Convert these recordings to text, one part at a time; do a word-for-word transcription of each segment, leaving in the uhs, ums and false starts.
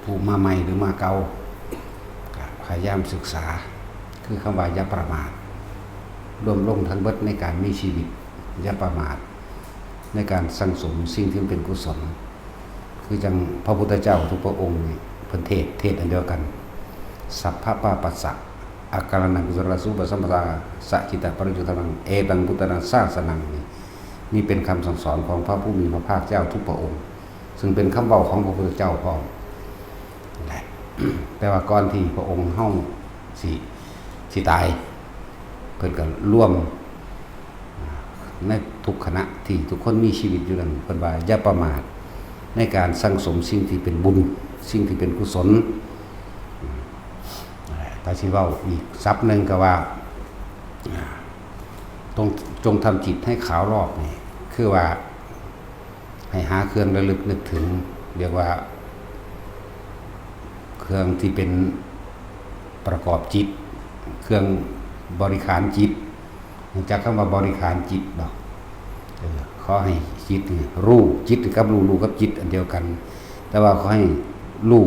ผู้มาใหม่หรือมาเก่า ก็พยายามศึกษา คือคำว่าอย่าประมาท รวมลงทั้งเบิดในการมีชีวิต อย่าประมาท ในการสั่งสมสิ่งที่มันเป็นกุศล คือจังพระพุทธเจ้าทุกพระองค์นี่เพิ่นเทศน์เทศน์อันเดียวกัน สัพพะปาปัสสะ อาการนังกุศลสูปสัมปทา สัจจิตะปริยุทธานัง เอตังพุทธานังสาสนังนี่ นี่เป็นคำสั่งสอนของพระผู้มีพระภาคเจ้าทุกพระองค์ ซึ่งเป็นคำเว้าของพระพุทธเจ้าพร้อมนั่นแหละ แต่ว่าก่อนที่พระองค์เฮาสิสิตาย เพิ่นก็รวมในทุกขณะที่ทุกคนมีชีวิตอยู่นั้น เพิ่นว่าอย่าประมาทในการสั่งสมสิ่งที่เป็นบุญ สิ่งที่เป็นกุศล ถ้าสิเว้าอีกศัพท์หนึ่งก็ว่า อ่า จง จงทำจิตให้ขาวรอบนี่ คือว่า ให้หาเครื่องระลึกนึกถึง เรียกว่า เครื่องที่เป็นประกอบจิต เครื่องบริขารจิต รู้จักคำว่าบริขารจิตบ่ เออ ขอให้จิตนี่รู้ จิตกับรู้ รู้กับจิตอันเดียวกัน แต่ว่าขอให้รู้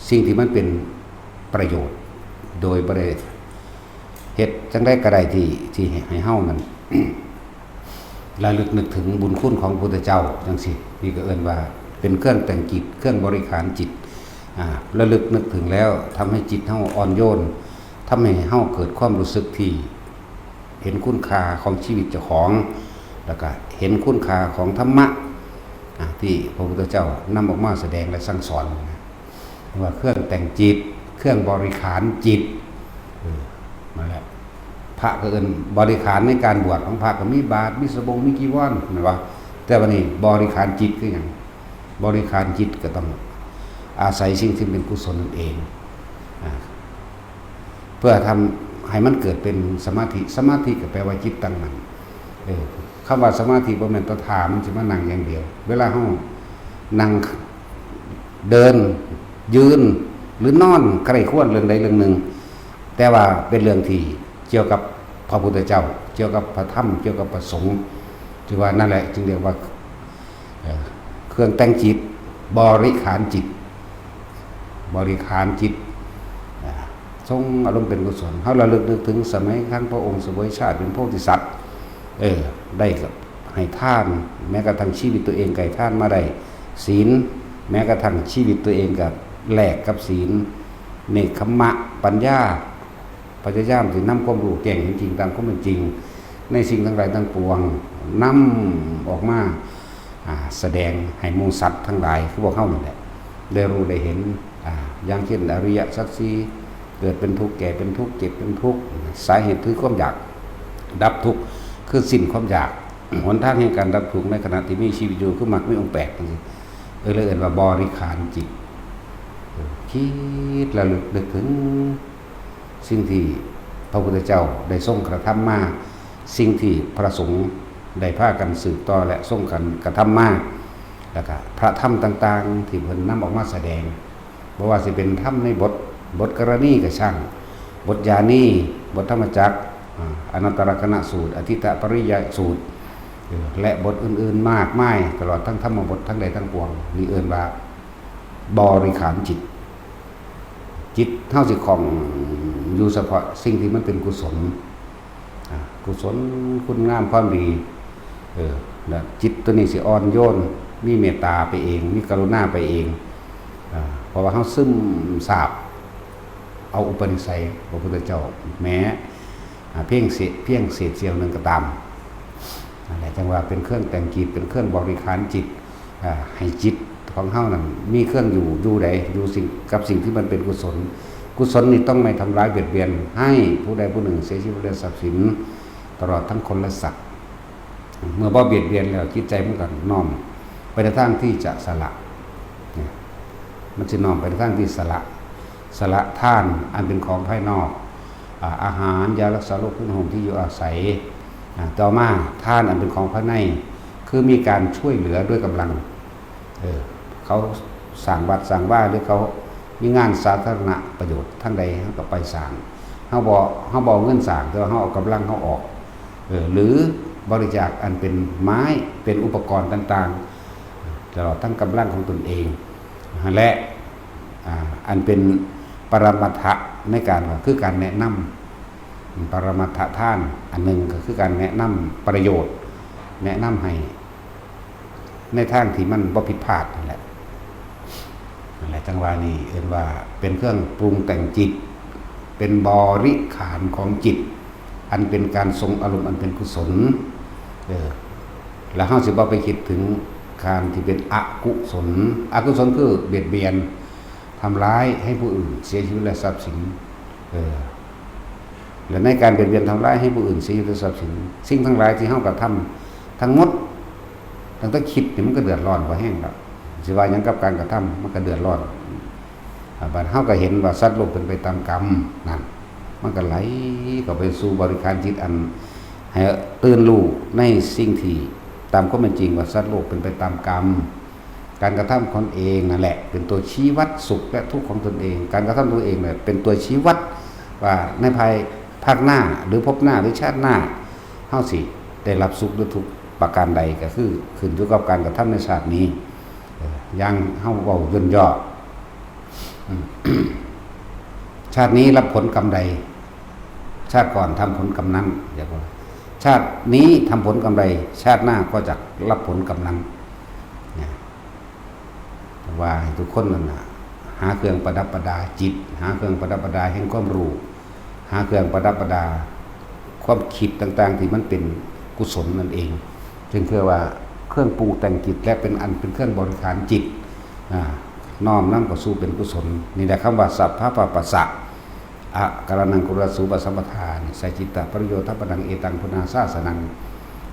สิ่งที่มันเป็นประโยชน์ โดยบ่ได้เฮ็ดจั่งใดก็ได้ที่ ที่ให้เฮานั้น ระลึกนึกถึงบุญคุณของพระพุทธเจ้าจั่งซี้ นี่ก็เอิ้นว่าเป็นเครื่องแต่งจิต เครื่องบริขารจิต อ่า ระลึกนึกถึงแล้วทำให้จิตเฮาอ่อนโยน ทำให้เฮาเกิดความรู้สึกที่เห็นคุณค่าของชีวิตเจ้าของ แล้วก็เห็นคุณค่าของธรรมะ อ่า ที่พระพุทธเจ้านำออกมาแสดงและสั่งสอนนะ ว่าเครื่องแต่งจิต เครื่องบริขารจิต เออ นั่นแหละ พระก็เอิ้นบริขารในการบวชของพระก็มีบาตร มีสบง มีจีวร แม่นบ่ แต่ว่านี่บริขารจิตคือหยัง บริขารจิตก็ต้องอาศัยสิ่งที่เป็นกุศลนั่นเอง อ่า เพื่อทำให้มันเกิดเป็นสมาธิ สมาธิก็แปลว่าจิตตั้งมั่น เออ คำว่าสมาธิบ่แม่นแต่ท่ามันสิมานั่งอย่างเดียว เวลาเฮานั่ง เดิน ยืน หรือนอน ใคร่ครวญเรื่องใดเรื่องหนึ่ง แต่ว่าเป็นเรื่องที่เกี่ยวกับพระพุทธเจ้า เกี่ยวกับพระธรรม เกี่ยวกับพระสงฆ์ ที่ว่านั่นแหละจึงเรียกว่า เอ่อ เครื่องแต่งจิต บริขารจิต บริขารจิต อ่า ทรงอารมณ์เป็นกุศล เฮาระลึกนึกถึงสมัยครั้งพระองค์เสวยชาติเป็นโพธิสัตว์ เออ ได้กับให้ทาน แม้กระทั่งชีวิตตัวเองก็ให้ทานมาได้ ศีล แม้กระทั่งชีวิตตัวเองก็แลกกับศีล เนกขัมมะ ปัญญา พยายามสินำความรู้แจ้งเห็นจริงตามความเป็นจริง ในสิ่งทั้งหลายทั้งปวง นำออกมา อ่า แสดงให้หมู่สัตว์ทั้งหลาย คือพวกเฮานั่นแหละ ได้รู้ได้เห็น อ่า อย่างเช่นอริยสัจสี่ เกิดเป็นทุกข์ แก่เป็นทุกข์ เจ็บเป็นทุกข์ สาเหตุคือความอยาก ดับทุกข์ คือสิ้นความอยาก หนทางแห่งการดับทุกข์ในขณะที่มีชีวิตอยู่ คือมรรคมีองค์แปดจั่งซี้ เออ เลยเอิ้นว่าบริขารจิต เออ คิดระลึกนึกถึง สิ่งที่พระพุทธเจ้าได้ทรงกระทำมา สิ่งที่พระสงฆ์ได้พากันสืบต่อและทรงกันกระทำมา แล้วก็พระธรรมต่างๆ ที่เพิ่นนำออกมาแสดง บ่ว่าสิเป็นธรรมในบท บทกรณีก็ช่าง บทยานี บทธรรมจักร อ่า อนัตตลักษณสูตร อทิฏฐปริยสูตร เออ และบทอื่นๆ มากมาย ตลอดทั้งธรรมบททั้งใดทั้งปวง นี่เอิ้นว่าบริขารจิต จิตเฮาสิคล่องอยู่เฉพาะสิ่งที่มันเป็นกุศล อ่า กุศลคุณงามความดี เออ แล้วจิตตัวนี้สิอ่อนโยน มีเมตตาไปเอง มีกรุณาไปเอง อ่า เพราะว่าเฮาซึมซาบเอาอุปนิสัยพระพุทธเจ้า แม้ อ่า เพียงเศษ เพียงเศษเสี้ยวหนึ่งก็ตาม นั่นแหละ จั่งว่าเป็นเครื่องแต่งจิต เป็นเครื่องบริขารจิต อ่า ให้จิตของเฮานั้นมีเครื่องอยู่ อยู่ใด อยู่สิ่ง กับสิ่งที่มันเป็นกุศล กุศลนี่ต้องไม่ทำร้ายเบียดเบียนให้ผู้ใดผู้หนึ่งเสียชีวิตและทรัพย์สิน ตลอดทั้งคนและสัตว์ เมื่อบ่เบียดเบียนแล้ว จิตใจมันก็น้อมไปในทางที่จะสละ เนี่ย มันสิน้อมไปในทางที่สละ สละทานอันเป็นของภายนอก อ่า อาหาร ยารักษาโรค เครื่องนุ่งห่ม ที่อยู่อาศัย อ่า ต่อมาทานอันเป็นของภายใน คือมีการช่วยเหลือด้วยกำลัง เออ เขาสร้างวัดสร้างวา หรือเขามีงานสาธารณประโยชน์ทางใด เฮาก็ไปสร้าง เฮาบ่ เฮาบ่เอาเงินสร้าง แต่ว่าเฮาเอากำลังเฮาออก เออ หรือบริจาคอันเป็นไม้ เป็นอุปกรณ์ต่างๆ ตลอดทั้งกำลังของตนเอง และ อ่า อันเป็นปรมัตถะในการก็คือการแนะนำ ปรมัตถทานอันหนึ่งก็คือการแนะนำประโยชน์ แนะนำให้ในทางที่มันบ่ผิดพลาดนั่นแหละ นั่นแหละจังหวะนี้เอิ้นว่าเป็นเครื่องปรุงแต่งจิต เป็นบริขารของจิต อันเป็นการทรงอารมณ์อันเป็นกุศล เออ แล้วเฮาสิบ่ไปคิดถึงการที่เป็นอกุศล อกุศลคือเบียดเบียน ทำร้ายให้ผู้อื่นเสียชีวิตและทรัพย์สิน เออ และในการเบียดเบียนทำร้ายให้ผู้อื่นเสียชีวิตและทรัพย์สิน สิ่งทั้งหลายที่เฮากระทำทั้งหมด ตั้งแต่คิดนี่มันก็เดือดร้อนพอแฮงแล้ว สิว่าหยังกับการกระทำมันก็เดือดร้อน อ่า บัดเฮาก็เห็นว่าสัตว์โลกเป็นไปตามกรรมนั่น มันก็ไหลเข้าไปสู่บริขารจิตอันให้ตื่นรู้ในสิ่งที่ตามความเป็นจริงว่าสัตว์โลกเป็นไปตามกรรม การกระทำของตนเองนั่นแหละเป็นตัวชี้วัดสุขและทุกข์ของตนเอง การกระทำตนเองเนี่ยเป็นตัวชี้วัดว่าในภายภาคหน้าหรือภพหน้าหรือชาติหน้า เฮาสิได้รับสุขหรือทุกข์ประการใดก็คือขึ้นอยู่กับการกระทำในชาตินี้ เอ่อ อย่างเฮาเว้าย่นย่อ อืม ชาตินี้รับผลกรรมใด ชาติก่อนทำผลกรรมนั้น อย่าบอก ชาตินี้ทำผลกรรมใด ชาติหน้าก็จะรับผลกรรมนั้น นะ ว่าให้ทุกคนนั่นน่ะ หาเครื่องประดับประดาจิต หาเครื่องประดับประดาแห่งความรู้ หาเครื่องประดับประดาความคิดต่างๆ ที่มันเป็นกุศลนั่นเอง จึงเรียกว่าเครื่องปรุงแต่งจิต และเป็นอันเป็นเครื่องบริขารจิต อ่า น้อมนำเข้าสู่เป็นกุศล นี่แหละคำว่า สัพพะปะปัสสะ อะการะณัง กุศลาสุปะสัมปทา นี่ ใส่จิตตะปริโยธปนัง เอตัง พุทธาสาสนัง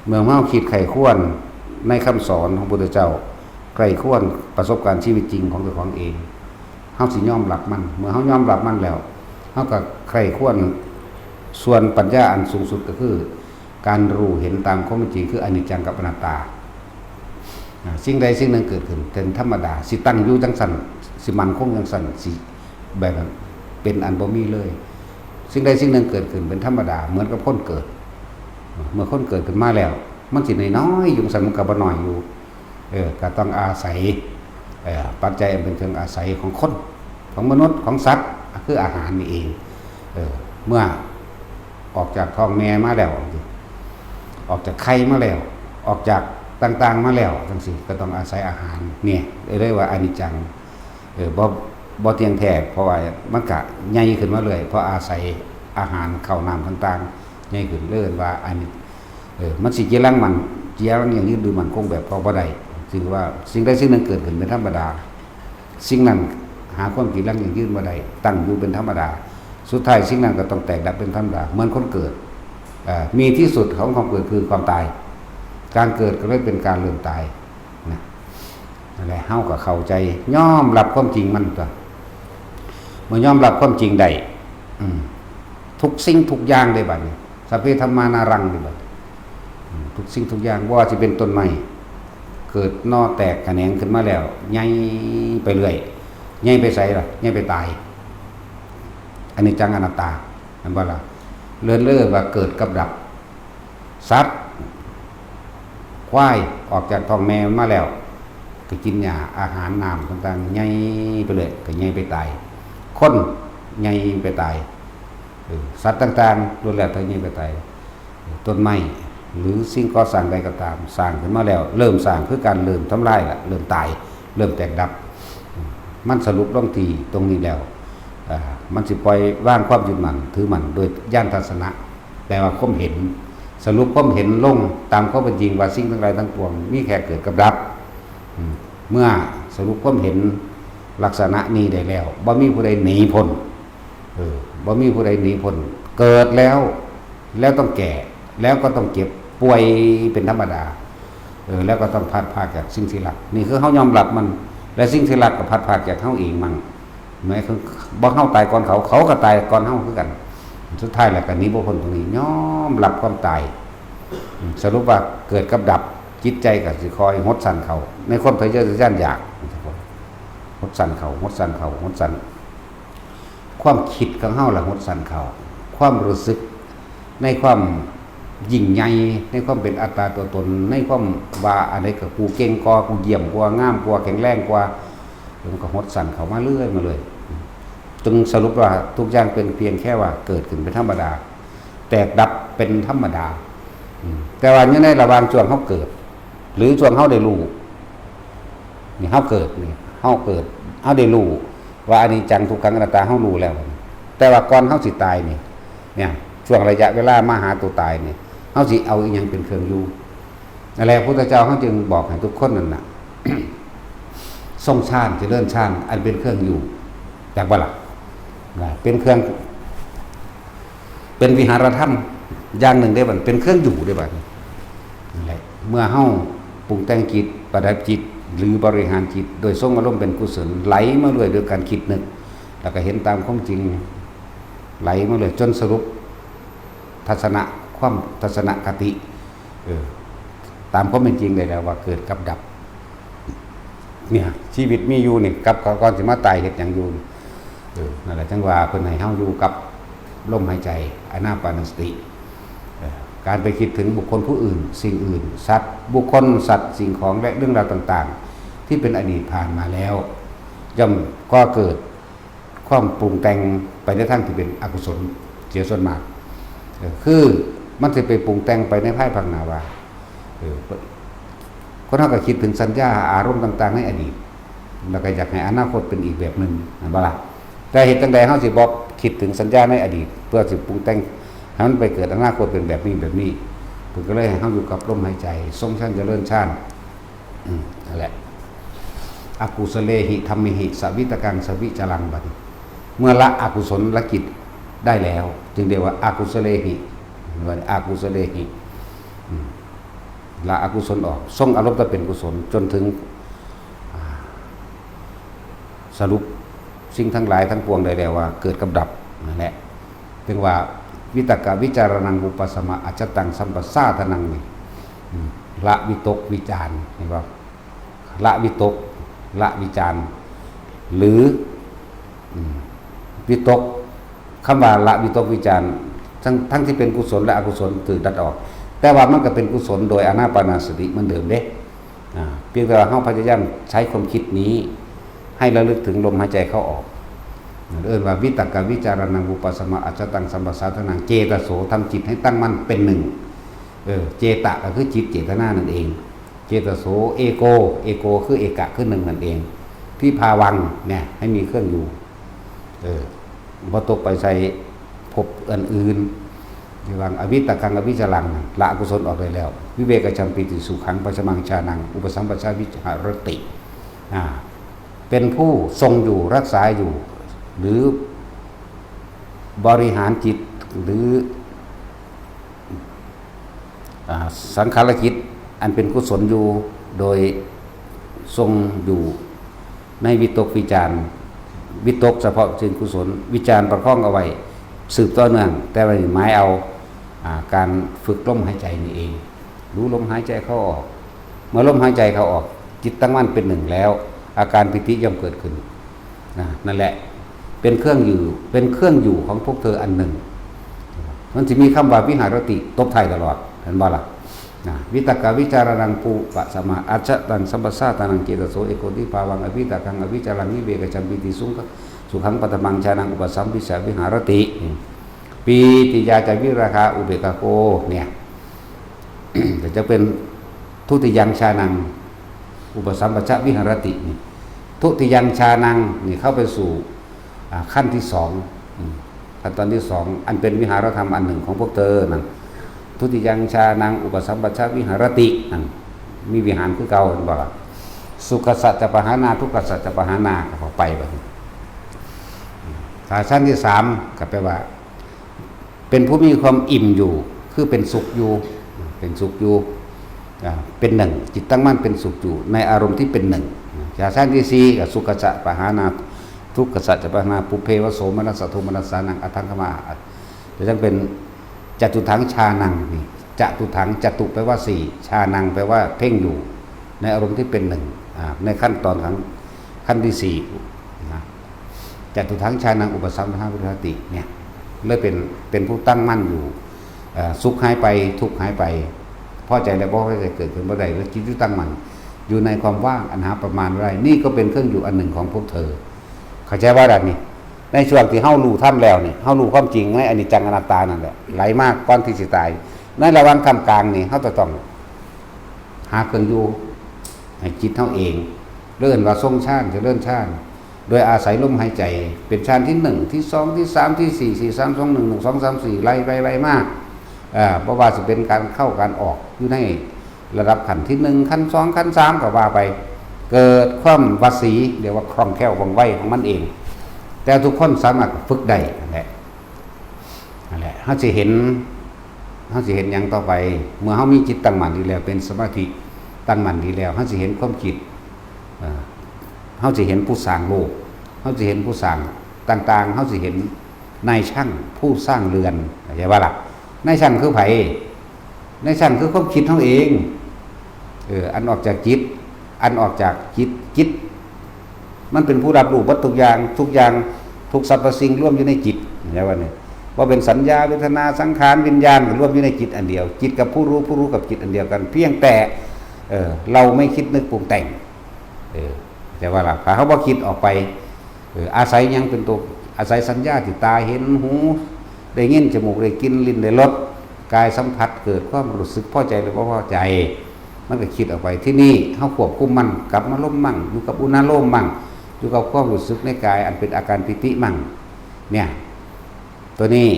เมื่อเฮาคิดใคร่ครวญในคำสอนของพุทธเจ้า ใคร่ครวญประสบการณ์ชีวิตจริงของเจ้าของเอง เฮาสิยอมรับมัน เมื่อเฮายอมรับมันแล้ว เฮาก็ใคร่ครวญ ส่วนปัญญาอันสูงสุดก็คือ การรู้เห็นตามความเป็นจริงคืออนิจจังกับอนัตตา อ่า สิ่งใดสิ่งหนึ่งเกิดขึ้นเป็นธรรมดา สิตั้งอยู่จังซั่น สิมั่นคงจังซั่น สิแบบนั้น เป็นอันบ่มีเลย สิ่งใดสิ่งหนึ่งเกิดขึ้นเป็นธรรมดา เหมือนกับคนเกิด เมื่อคนเกิดขึ้นมาแล้ว มันสิน้อยๆ อยู่ซั่น มันก็บ่น้อยอยู่ เออ ก็ต้องอาศัย เอ่อ ปัจจัยอันเป็นเครื่องอาศัยของคน ของมนุษย์ ของสัตว์ คืออาหารนี่เอง เออ เมื่อออกจากท้องแม่มาแล้ว ออกจากไข่มาแล้ว ออกจากต่างๆ มาแล้วจังซี่ ก็ต้องอาศัยอาหาร เนี่ย เรียกว่าอนิจจัง เออ บ่ บ่เที่ยงแท้ เพราะว่ามันก็ใหญ่ขึ้นมาเรื่อย เพราะอาศัยอาหาร ข้าวน้ำต่างๆ ใหญ่ขึ้น เรียกว่าอันนี้ เออ มันสิจีรังมัน จีรังยั่งยืนหรือมั่นคงแบบเก่าบ่ได้ ซึ่งว่าสิ่งใดสิ่งหนึ่งเกิดขึ้นเป็นธรรมดา สิ่งนั้นหาความจีรังยั่งยืนบ่ได้ ตั้งอยู่เป็นธรรมดา สุดท้ายสิ่งนั้นก็ต้องแตกดับเป็นธรรมดา เหมือนคนเกิด เอ่อ มีที่สุดของความเกิดคือความตาย การเกิดก็เลยเป็นการเริ่มตาย นะ นั่นแหละ เฮาก็เข้าใจ ยอมรับความจริงมันตั๊ว เมื่อยอมรับความจริงได้ อืม ทุกสิ่งทุกอย่างได้บัดนี้ สัพเพธัมมานารังได้บัดนี้ อืม ทุกสิ่งทุกอย่าง บ่ว่าสิเป็นต้นไม้ เกิดหน่อแตกแขนงขึ้นมาแล้ว ใหญ่ไปเรื่อย ใหญ่ไปไสล่ะ ใหญ่ไปตาย อนิจจังอนัตตา แม่นบ่ล่ะ เลิศเลิศว่าเกิดกับดับ สัตว์ ควาย ออกจากท้องแม่มาแล้ว ก็กินหญ้า อาหาร น้ำต่างๆ ใหญ่ไปเรื่อย ก็ใหญ่ไปตาย คนใหญ่ไปตาย เออ สัตว์ต่างๆ ล้วนแล้วแต่ใหญ่ไปตาย ต้นไม้ หรือสิ่งก่อสร้างใดก็ตาม สร้างขึ้นมาแล้ว เริ่มสร้างคือการเริ่มทำลายละ เริ่มตาย เริ่มแตกดับ มันสรุปลงที่ตรงนี้แล้ว อ่า มันสิปล่อยวางความยึดมั่นถือมั่นโดยญาณทัศนะ แปลว่าความเห็น สรุปความเห็นลงตามความเป็นจริงว่าสิ่งทั้งหลายทั้งปวงมีแค่เกิดกับดับ อืม เมื่อสรุปความเห็นลักษณะนี้ได้แล้ว บ่มีผู้ใดหนีพ้น เออ บ่มีผู้ใดหนีพ้น เกิดแล้ว แล้วต้องแก่ แล้วก็ต้องเจ็บ ป่วยเป็นธรรมดา เออ แล้วก็ต้องพลัดพรากจากสิ่งที่รัก นี่คือเฮายอมรับมัน และสิ่งที่รักก็พลัดพรากจากเฮาเองมั่ง แม้คือบ่เฮาตายก่อนเขา เขาก็ตายก่อนเฮาคือกัน สุดท้ายแล้วก็หนีบ่พ้นตรงนี้ ยอมรับความตาย อืม สรุปว่าเกิดกับดับ จิตใจก็สิคอยหดสั้นเข้า ในความทะเยอทะยานอยาก หดสั้นเข้า หดสั้นเข้า หดสั้น ความคิดของเฮาละหดสั้นเข้า ความรู้สึกในความยิ่งใหญ่ ในความเป็นอัตตาตัวตน ในความว่าอันใดก็กูเก่งกว่า กูเยี่ยมกว่า งามกว่า แข็งแรงกว่า มันก็หดสั้นเข้ามาเรื่อยมาเรื่อย จึงสรุปว่าทุกอย่างเป็นเพียงแค่ว่าเกิดขึ้นเป็นธรรมดา แตกดับเป็นธรรมดา อืม แต่ว่าอยู่ในระหว่างช่วงเฮาเกิด หรือช่วงเฮาได้รู้ นี่เฮาเกิดนี่ เฮาเกิด เฮาได้รู้ว่าอนิจจังทุกขังอนัตตา เฮารู้แล้ว แต่ว่าก่อนเฮาสิตายนี่ เนี่ย ช่วงระยะเวลามาหาตัวตายนี่ เฮาสิเอาอีหยังเป็นเครื่องอยู่ นั่นแหละ พุทธเจ้าเฮาจึงบอกให้ทุกคนนั่นน่ะ ทรงฌาน เจริญฌาน อันเป็นเครื่องอยู่ จักบ่ล่ะ นะ เป็นเครื่อง เป็นวิหารธรรมอย่างหนึ่งได้บัด เป็นเครื่องอยู่ได้บัด นั่นแหละ เมื่อเฮาปรุงแต่งจิต ประดับจิต หรือบริหารจิต โดยทรงอารมณ์เป็นกุศล ไหลมาเรื่อยโดยการคิดนึก แล้วก็เห็นตามความจริง ไหลมาเรื่อยจนสรุป ทัศนะ ความทัศนคติ เออ ตามความเป็นจริงได้แล้วว่าเกิดกับดับ เนี่ย ชีวิตมีอยู่นี่ กับก่อนสิมาตายเฮ็ดหยังอยู่นี่ เออ นั่นแหละ จังว่าเพิ่นให้เฮาอยู่กับลมหายใจ อานาปานสติ เออ การไปคิดถึงบุคคลผู้อื่น สิ่งอื่น สัตว์ บุคคล สัตว์ สิ่งของ และเรื่องราวต่างๆ ที่เป็นอดีตผ่านมาแล้ว ย่อมก่อเกิดความปรุงแต่งไปในทางที่เป็นอกุศลเสียส่วนมาก เออ คือมันสิไปปรุงแต่งไปในภายภาคหน้าว่า เออ คนเฮาก็คิดถึงสัญญาอารมณ์ต่างๆ ในอดีต แล้วก็อยากให้อนาคตเป็นอีกแบบหนึ่ง แม่นบ่ล่ะ แต่เฮ็ดจั่งใดเฮาสิบ่คิดถึงสัญญาในอดีต เพื่อสิปรุงแต่งให้มันไปเกิดอนาคตเป็นแบบนี้แบบนี้ เพิ่นก็เลยให้เฮาอยู่กับลมหายใจ ทรงฌานเจริญฌาน อืม นั่นแหละ อกุสเลหิธัมเมหิ สวิตกัง สวิจารัง บัดนี้ เมื่อละอกุศลกิจได้แล้ว จึงเรียกว่าอกุสเลหิ ว่าอกุสเลหิ อืม ละอกุศลออก ทรงอารมณ์แต่เป็นกุศล จนถึง อ่า สรุปสิ่งทั้งหลายทั้งปวงได้แล้วว่าเกิดกับดับ นั่นแหละ เรียกว่า วิตกวิจารณัง อุปสมะ อัจจตัง สัมปสาทนัง นี่ อืม ละวิตกวิจาร เห็นบ่ ละวิตก ละวิจาร หรือ อืม วิตก คำว่าละวิตกวิจาร ทั้ง ทั้งที่เป็นกุศลและอกุศลถูกตัดออก แต่ว่ามันก็เป็นกุศลโดยอานาปานสติเหมือนเดิมเด้ อ่า เพียงแต่ว่าเฮาพยายามใช้ความคิดนี้ ให้ระลึกถึงลมหายใจเข้าออก เอิ้นว่า วิตกวิจารณัง อุปสมะ อัจจตัง สัมปสาทนัง เจตโส ทำจิตให้ตั้งมั่นเป็นหนึ่ง เออ เจตะก็คือจิตเจตนานั่นเอง เจตโส เอโก เอโก คือเอกะ คือหนึ่งนั่นเอง ที่ภาวัง เนี่ย ให้มีเครื่องอยู่ เออ บ่ตกไปใส่ภพอันอื่น ที่ว่า อวิตกัง อวิจารัง ละอกุศลออกได้แล้ว วิเวกจัมปีติสุขัง ปัจจมังฌานัง อุปสัมปชาวิหารติ อ่า เป็นผู้ทรงอยู่ รักษาอยู่ หรือ บริหารจิต หรือ อ่า สังขารกิจ อันเป็นกุศลอยู่ โดยทรงอยู่ในวิตกวิจาร วิตกเฉพาะสิ่งกุศล วิจารประคองเอาไว้ สืบต่อเนื่อง แต่ว่าหมายเอา อ่า การฝึกลมหายใจนี่เอง รู้ลมหายใจเข้าออก เมื่อลมหายใจเข้าออก จิตตั้งมั่นเป็นหนึ่งแล้ว อาการปีติย่อมเกิดขึ้น นะ นั่นแหละ เป็นเครื่องอยู่ เป็นเครื่องอยู่ของพวกเธออันหนึ่ง มันจะมีคำว่าวิหารติตบท้ายตลอด เห็นบ่ล่ะ นะ วิตกวิจารณัง ปุปะสมา อัจจตัง สัมปสาทนัง เจตโส เอโก ทิภาวัง อวิตกัง อวิจารัง วิเวกจัมปีติสุข สุขัง ปัจจมังฌานัง อุปสัมปชาวิหารติ ปีติยาจะวิราคา อุเบกขาโก เนี่ย แต่จะเป็นทุติยังฌานัง อุปสัมปชาวิหารติ นี่ ทุติยังฌานัง นี่เข้าไปสู่ อ่า ขั้นที่สอง อืม ขั้นตอนที่สอง อันเป็นวิหารธรรมอันหนึ่งของพวกเธอนั่น ทุติยังฌานัง อุปสัมปชาวิหารติ นั่น มีวิหารคือเก่า เห็นบ่ล่ะ สุขสัจจะปหานา ทุกขสัจจะปหานา ก็ไปบัดนี้ ฌานที่สาม ก็แปลว่า เป็นผู้มีความอิ่มอยู่ คือเป็นสุขอยู่ เป็นสุขอยู่ อ่า เป็นหนึ่ง จิตตั้งมั่นเป็นสุขอยู่ ในอารมณ์ที่เป็นหนึ่ง ฌานที่สี่ ก็สุขสัจจะปหานา ทุกขสัจจะปหานา ปุพเพวโสมนัสสะโทมนัสสานัง อัตถังขมา จะต้องเป็น จตุถังฌานัง นี่ จตุถัง จตุแปลว่าสี่ ฌานัง แปลว่าเพ่งอยู่ ในอารมณ์ที่เป็นหนึ่ง อ่า ในขั้นตอนของขั้นที่สี่ นะ จตุถังฌานัง อุปสัมปทาวิหารติ เนี่ย เลยเป็น เป็นผู้ตั้งมั่นอยู่ เอ่อ สุขหายไป ทุกข์หายไป พอใจและบ่พอใจเกิดขึ้นบ่ได้ แล้วจิตอยู่ตั้งมั่น อยู่ในความว่างอันหาประมาณบ่ได้ นี่ก็เป็นเครื่องอยู่อันหนึ่งของพวกเธอ เข้าใจว่าดังนี้ ในช่วงที่เฮารู้ธรรมแล้วนี่ เฮารู้ความจริงในอนิจจังอนัตตานั่นแหละ ไหลมาก่อนที่สิตาย ในระหว่างท่ามกลางนี่ เฮาจะต้องหาเครื่องอยู่ให้จิตเฮาเอง เรียกว่าทรงฌาน เจริญฌาน โดยอาศัยลมหายใจ เป็นฌานที่หนึ่ง ที่สอง ที่สาม ที่สี่ สี่ สาม สอง หนึ่ง หนึ่ง สอง สาม สี่ ไล่ไปไล่มา อ่า บ่ว่าสิเป็นการเข้าการออก อยู่ในระดับขั้นที่หนึ่ง ขั้นสอง ขั้นสาม ก็ว่าไป เกิดความวสี เรียกว่าคล่องแคล่วว่องไวของมันเอง แต่ทุกคนสามารถฝึกได้นั่นแหละ นั่นแหละ เฮาสิเห็น เฮาสิเห็นหยังต่อไป เมื่อเฮามีจิตตั้งมั่นดีแล้ว เป็นสมาธิตั้งมั่นดีแล้ว เฮาสิเห็นความคิด อ่า เฮาสิเห็นผู้สร้างโลก เฮาสิเห็นผู้สร้างต่างๆ เฮาสิเห็นนายช่างผู้สร้างเรือน เข้าใจบ่ล่ะ นายช่างคือไผ นายช่างคือความคิดเฮาเอง เออ อันออกจากจิต อันออกจากจิต จิต มันเป็นผู้รับรู้เบิดทุกอย่าง ทุกอย่าง ทุกสรรพสิ่งรวมอยู่ในจิต เข้าใจบ่นี่ ว่าเป็นสัญญา เวทนา สังขาร วิญญาณ ก็รวมอยู่ในจิตอันเดียว จิตกับผู้รู้ ผู้รู้กับจิตอันเดียวกัน เพียงแต่ เออ เราไม่คิดนึกปรุงแต่ง เออ เข้าใจบ่ล่ะ ถ้าเฮาบ่คิดออกไป เออ อาศัยหยังเป็นตัว อาศัยสัญญาที่ตาเห็น หูได้ยิน จมูกได้กลิ่น ลิ้นได้รส กายสัมผัส เกิดความรู้สึกพอใจหรือบ่พอใจ มันก็คิดออกไป ที่นี่เฮาควบคุมมัน กับอารมณ์มั่ง อยู่กับอุณาโลมมั่ง อยู่กับความรู้สึกในกายอันเป็นอาการปีติมั่ง เนี่ย ตัวนี้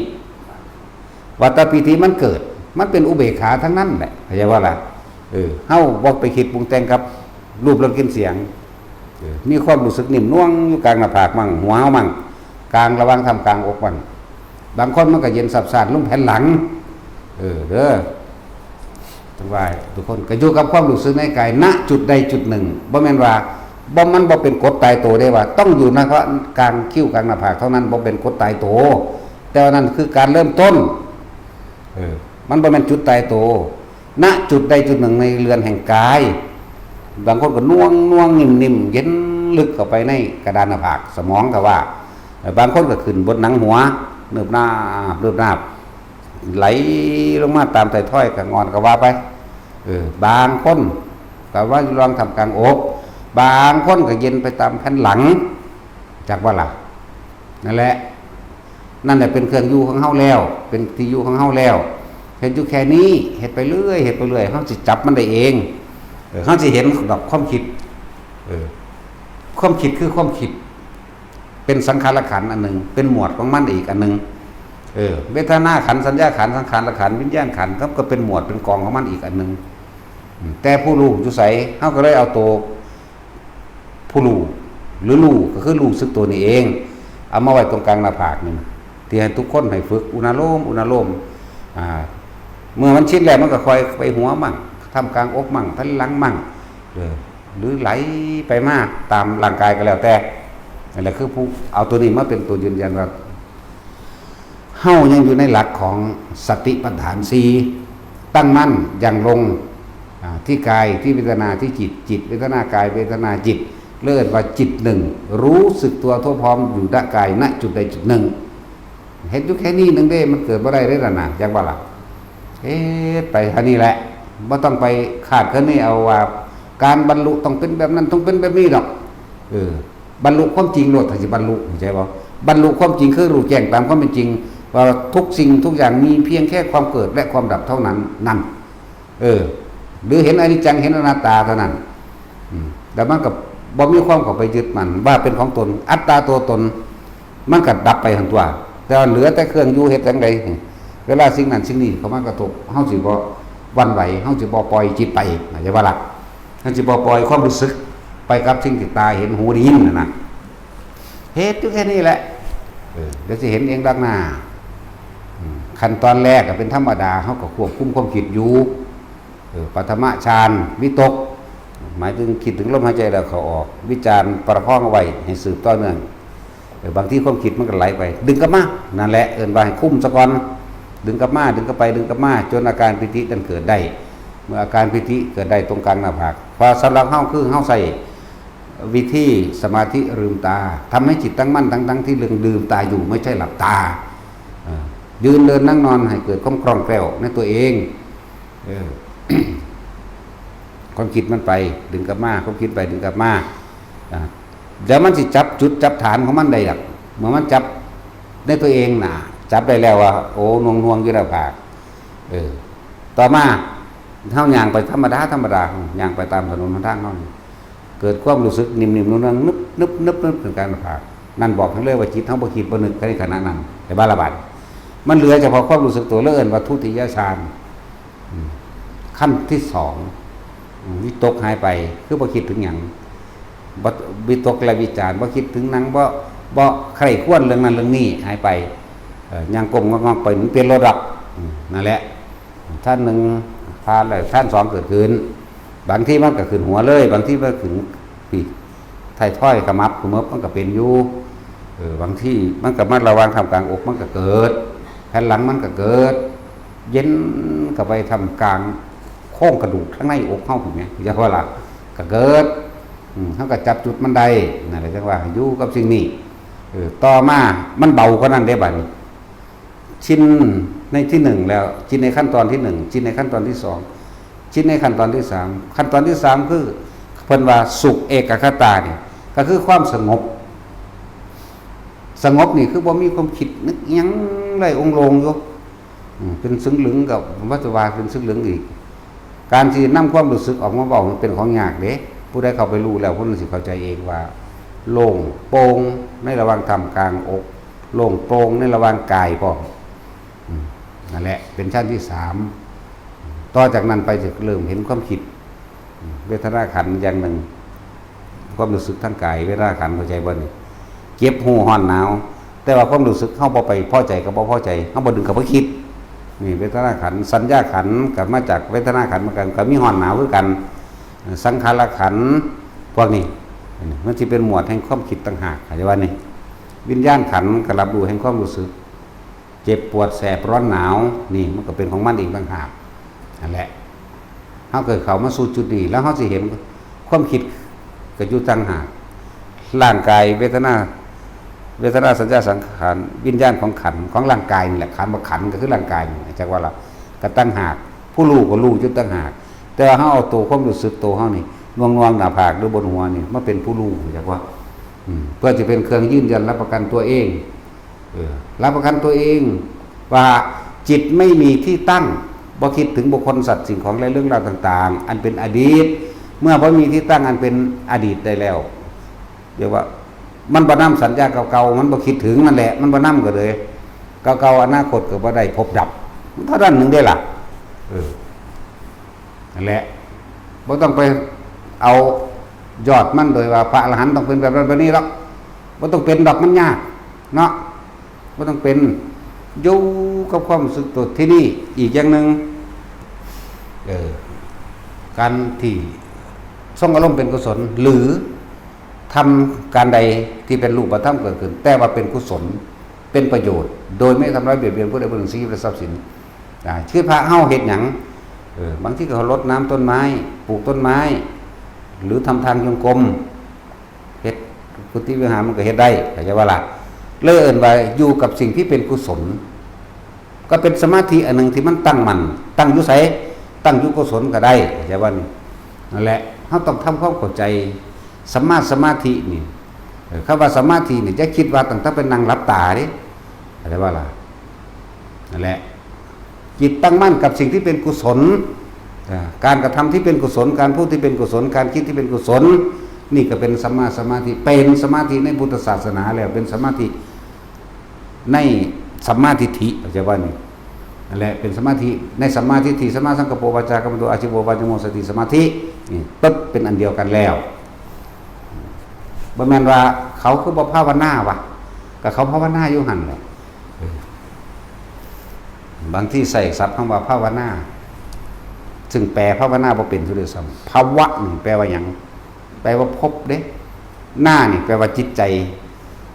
ว่าแต่ปีติมันเกิด มันเป็นอุเบกขาทั้งนั้นแหละ เข้าใจบ่ล่ะ เออ เฮาบ่ไปคิดปรุงแต่งกับรูปรสกลิ่นเสียง เออ มีความรู้สึกนิ่มนวลอยู่กลางหน้าผากมั่ง หัวเฮามั่ง กลางระหว่างท่ามกลางอกมั่ง บางคนมันก็เย็นซาบซ่านลงแผ่นหลัง เออ เด้อ ต้องว่าทุกคนก็อยู่กับความรู้สึกในกาย ณ จุดใดจุดหนึ่ง บ่แม่นว่า บ่ มันบ่เป็นกฎตายตัวเด้ว่า ต้องอยู่ในกลางคิ้วกลางหน้าผากเท่านั้น บ่เป็นกฎตายตัว แต่ว่านั่นคือการเริ่มต้น เออ มันบ่แม่นจุดตายตัว ณ จุดใดจุดหนึ่งในเรือนแห่งกาย บางคนก็น่วงน่วงนิ่มๆ เย็นลึกเข้าไปในกระดานหน้าผาก สมองก็ว่า บางคนก็ขึ้นบนหนังหัว เนิบนาบ เนิบนาบ ไหลลงมาตามไถ่ถ้อยก็งอนก็ว่าไป เออ บางคนก็ว่าอยู่รองท่ามกลางอก บางคนก็เย็นไปตามแผ่นหลัง จักบ่ล่ะ นั่นแหละ นั่นแหละเป็นเครื่องอยู่ของเฮาแล้ว เป็นที่อยู่ของเฮาแล้ว เฮ็ดอยู่แค่นี้ เฮ็ดไปเรื่อย เฮ็ดไปเรื่อย เฮาสิจับมันได้เอง เออ เฮาสิเห็นดอกความคิด เออ ความคิดคือความคิด เป็นสังขารขันธ์อันหนึ่ง เป็นหมวดของมันอีกอันหนึ่ง เออ เวทนาขันธ์ สัญญาขันธ์ สังขารขันธ์ วิญญาณขันธ์ ก็เป็นหมวดเป็นกองของมันอีกอันหนึ่ง อืม แต่ผู้รู้อยู่ไส เฮาก็เลยเอาตัวผู้รู้ หรือรู้ก็คือรู้สึกตัวนี่เอง เอามาไว้ตรงกลางหน้าผากนี่นะ ที่ให้ทุกคนให้ฝึกอุณาโลม อุณาโลม อ่า เมื่อมันชินแล้วมันก็ค่อยไปหัวมั่ง ท่ามกลางอกมั่ง แผ่นหลังมั่ง เออ หรือไหลไปมาตามร่างกายก็แล้วแต่ นั่นแหละคือผู้เอาตัวนี้มาเป็นตัวยืนยันว่า เฮายังอยู่ในหลักของสติปัฏฐานสี่ ตั้งมั่นอย่างลง อ่า ที่กาย ที่เวทนา ที่จิต จิต เวทนา กาย เวทนา จิต เรียกว่าจิตหนึ่ง รู้สึกตัวทั่วพร้อมอยู่ณกาย ณ จุดใดจุดหนึ่ง เฮ็ดอยู่แค่นี้หนึ่งเด้ มันเกิดบ่ได้เด้ล่ะนะ จักว่าล่ะ เฮ็ดไปเท่านี้แหละ บ่ต้องไปคาดคะเนเอาว่า การบรรลุต้องเป็นแบบนั้น ต้องเป็นแบบนี้ดอก เออ บรรลุความจริงโลด ถ้าสิบรรลุ เข้าใจบ่ บรรลุความจริงคือรู้แจ้งตามความเป็นจริง ว่าทุกสิ่งทุกอย่างมีเพียงแค่ความเกิดและความดับเท่านั้น นั่น เออ หรือเห็นอนิจจัง เห็นอนัตตาเท่านั้น อืม แล้วมันก็บ่มีความเข้าไปยึดมั่นว่าเป็นของตน อัตตาตัวตน มันก็ดับไปหั่นตั๊ว แต่ว่าเหลือแต่เครื่องอยู่ เฮ็ดจั่งใด เวลาสิ่งนั้นสิ่งนี้เข้ามากระทบ เฮาสิบ่หวั่นไหว เฮาสิบ่ปล่อยจิตไป เข้าใจบ่ล่ะ เฮาสิบ่ปล่อยความรู้สึกไปกับสิ่งที่ตาเห็น หูได้ยินนั่นน่ะ เฮ็ดอยู่แค่นี้แหละ เออ เดี๋ยวสิเห็นเองดอกหน้า อืม ขั้นตอนแรกก็เป็นธรรมดา เฮาก็ควบคุมความคิดอยู่ เออ ปฐมฌาน วิตก หมายถึงคิดถึงลมหายใจแล้วเข้าออก วิจารประคองเอาไว้ให้สืบต่อเนื่อง เออ บางทีความคิดมันก็ไหลไป ดึงกลับมา นั่นแหละ เอิ้นว่าให้คุมซะก่อน ดึงกลับมา ดึงกลับไป ดึงกลับมา จนอาการปีตินั้นเกิดได้ เมื่ออาการปีติเกิดได้ตรงกลางหน้าผาก เพราะสำหรับเฮาคือเฮาใช้วิธีสมาธิลืมตา ทำให้จิตตั้งมั่นทั้งๆที่ลืมตาอยู่ ไม่ใช่หลับตา เออ ยืนเดินนั่งนอนให้เกิดความคล่องแคล่วในตัวเอง เออ ความคิดมันไปดึงกลับมา ความคิดไปดึงกลับมา อ่า เดี๋ยวมันสิจับจุดจับฐานของมันได้หรอก เมื่อมันจับในตัวเองน่ะ จับได้แล้วว่า โอ้หน่วงหน่วงอยู่หน้าผาก เออ ต่อมาเฮาย่างไปธรรมดาธรรมดา ย่างไปตามถนนหนทางเฮานี่ เกิดความรู้สึกนิ่มๆนุ่มๆนึบๆนึบๆนึบๆเป็นการผ่า นั่นบอกทั้งเลยว่าจิตเฮาบ่คิดบ่นึกในขณะนั้น แต่บาละบาด มันเหลือเฉพาะความรู้สึกตัว แล้วเอิ้นว่าทุติยฌาน อืม ขั้นที่สอง อืม วิตกหายไป คือบ่คิดถึงหยัง บ่วิตกและวิจารณ์ บ่คิดถึงหนัง บ่ บ่ใคร่ครวญเรื่องนั้นเรื่องนี้ หายไป เอ่อ ย่างก้มงอกๆไป มันเปลี่ยนโลดอก อืม นั่นแหละ ชั้นหนึ่งผ่านแล้ว ชั้นสองเกิดขึ้น บางทีมันก็ขึ้นหัวเลย บางทีมันขึ้นปีกท้ายทอยขมับขมับ มันก็เป็นอยู่ เออ บางทีมันก็มาระหว่างท่ามกลางอก มันก็เกิด แผ่นหลังมันก็เกิด เย็นเข้าไปท่ามกลางโครงกระดูกข้างในอกเฮา เห็นไหม เรียกว่าล่ะ ก็เกิด อืม เฮาก็จับจุดมันได้ นั่นแหละจังว่าอยู่กับสิ่งนี้ เออ ต่อมามันเบากว่านั้นเด้บัดนี้ ชินในที่หนึ่งแล้ว ชินในขั้นตอนที่หนึ่ง ชินในขั้นตอนที่สอง ชินในขั้นตอนที่สาม ขั้นตอนที่สามคือ เพิ่นว่าสุขเอกัคคตานี่ ก็คือความสงบ สงบนี่คือบ่มีความคิดนึกหยังเลย องค์โลงอยู่ อืม เป็นซึ่งลึงกับวัตถุวาเป็นซึ่งลึงอีก การที่นำความรู้สึกออกมาเว้ามันเป็นของยากเด้ ผู้ใดเข้าไปรู้แล้ว ผู้นั้นสิเข้าใจเองว่า โล่งโปร่งในระหว่างท่ามกลางอก โล่งโปร่งในระหว่างกายพร้อม อืม นั่นแหละ เป็นชั้นที่สาม ต่อจากนั้นไปจะเริ่มเห็นความคิด อืม เวทนาขันธ์อย่างหนึ่ง ความรู้สึกทางกาย เวทนาขันธ์ เข้าใจบ่นี่ เจ็บ ฮู้ ร้อน หนาว แต่ว่าความรู้สึกเฮาบ่ไปพอใจกับบ่พอใจ เฮาบ่ดึงกับบ่คิด นี่เวทนาขันธ์ สัญญาขันธ์ก็มาจากเวทนาขันธ์เหมือนกัน ก็มีร้อนหนาวคือกัน สังขารขันธ์ พวกนี้ มันสิเป็นหมวดแห่งความคิดต่างหาก เข้าใจบ่นี่ วิญญาณขันธ์ก็รับรู้แห่งความรู้สึก เจ็บปวดแสบร้อนหนาว นี่มันก็เป็นของมันเองต่างหาก นั่นแหละ เฮาเกิดเข้ามาสู่จุดนี้ แล้วเฮาสิเห็นความคิดก็อยู่ต่างหาก ร่างกาย เวทนา เวทนา สัญญา สังขาร วิญญาณของขันธ์ ของร่างกายนี่แหละ คำว่าขันธ์ก็คือร่างกายนี่ จักว่าล่ะ ก็ต่างหาก ผู้รู้ก็รู้อยู่ต่างหาก แต่ว่าเฮาเอาตัวความรู้สึกตัวเฮานี่ น่วงๆหน้าผากหรือบนหัวนี่ มาเป็นผู้รู้ จักว่า อืม เพื่อจะเป็นเครื่องยืนยันรับประกันตัวเอง เออ รับประกันตัวเองว่าจิตไม่มีที่ตั้ง บ่คิดถึงบุคคลสัตว์สิ่งของและเรื่องราวต่างๆ อันเป็นอดีต เมื่อบ่มีที่ตั้งอันเป็นอดีตได้แล้ว เรียกว่ามันบ่นำสัญญาเก่าๆ มันบ่คิดถึงนั่นแหละ มันบ่นำก็เลย เก่าๆ อนาคตก็บ่ได้พบดับ เท่านั้นหนึ่งได้ล่ะ เออ นั่นแหละ บ่ต้องไปเอายอดมันโดยว่าพระอรหันต์ต้องเป็นแบบนั้นแบบนี้หรอก บ่ต้องเป็นดอก มันยากเนาะ บ่ต้องเป็น อยู่กับความรู้สึกตัวที่นี่ อีกอย่างหนึ่ง เออ การที่ทรงอารมณ์เป็นกุศล หรือทำการใดที่เป็นรูปธรรมเกิดขึ้น แต่ว่าเป็นกุศล เป็นประโยชน์ โดยไม่ทำร้ายเบียดเบียนผู้ใดผู้หนึ่ง ชีวิตและทรัพย์สิน อ่า คือพระเฮาเฮ็ดหยัง เออ บางทีก็รดน้ำต้นไม้ ปลูกต้นไม้ หรือทำทางจงกรม เฮ็ดกุฏิวิหารมันก็เฮ็ดได้ เข้าใจบ่ล่ะ เลยเอิ้นว่าอยู่กับสิ่งที่เป็นกุศล ก็เป็นสมาธิอันหนึ่งที่มันตั้งมั่น ตั้งอยู่ไส ตั้งอยู่กุศลก็ได้ เข้าใจบ่นี่ นั่นแหละ เฮาต้องทำความเข้าใจ สัมมาสมาธินี่ เออ คำว่าสมาธินี่ อย่าคิดว่าตั้งแต่เป็นนั่งหลับตาเด้ เข้าใจบ่ล่ะ นั่นแหละ จิตตั้งมั่นกับสิ่งที่เป็นกุศล อ่า การกระทำที่เป็นกุศล การพูดที่เป็นกุศล การคิดที่เป็นกุศล นี่ก็เป็นสัมมาสมาธิ เป็นสมาธิในพุทธศาสนาแล้ว เป็นสมาธิในสัมมาทิฏฐิ เข้าใจบ่นี่ นั่นแหละ เป็นสมาธิในสัมมาทิฏฐิ สัมมาสังกัปโป วาจากรรมโต อาชีโว ปัญญโม สติสมาธิ นี่ปึ๊บ เป็นอันเดียวกันแล้ว บ่แม่นว่าเขาคือบ่ภาวนาวะ ก็เขาภาวนาอยู่หั่นแหละ เออ บางทีใช้ศัพท์คำว่าภาวนา ซึ่งแปลภาวนาบ่เป็นซะด้วยซ้ำ ภาวะนี่แปลว่าหยัง แปลว่าภพเด้ นานี่แปลว่าจิตใจ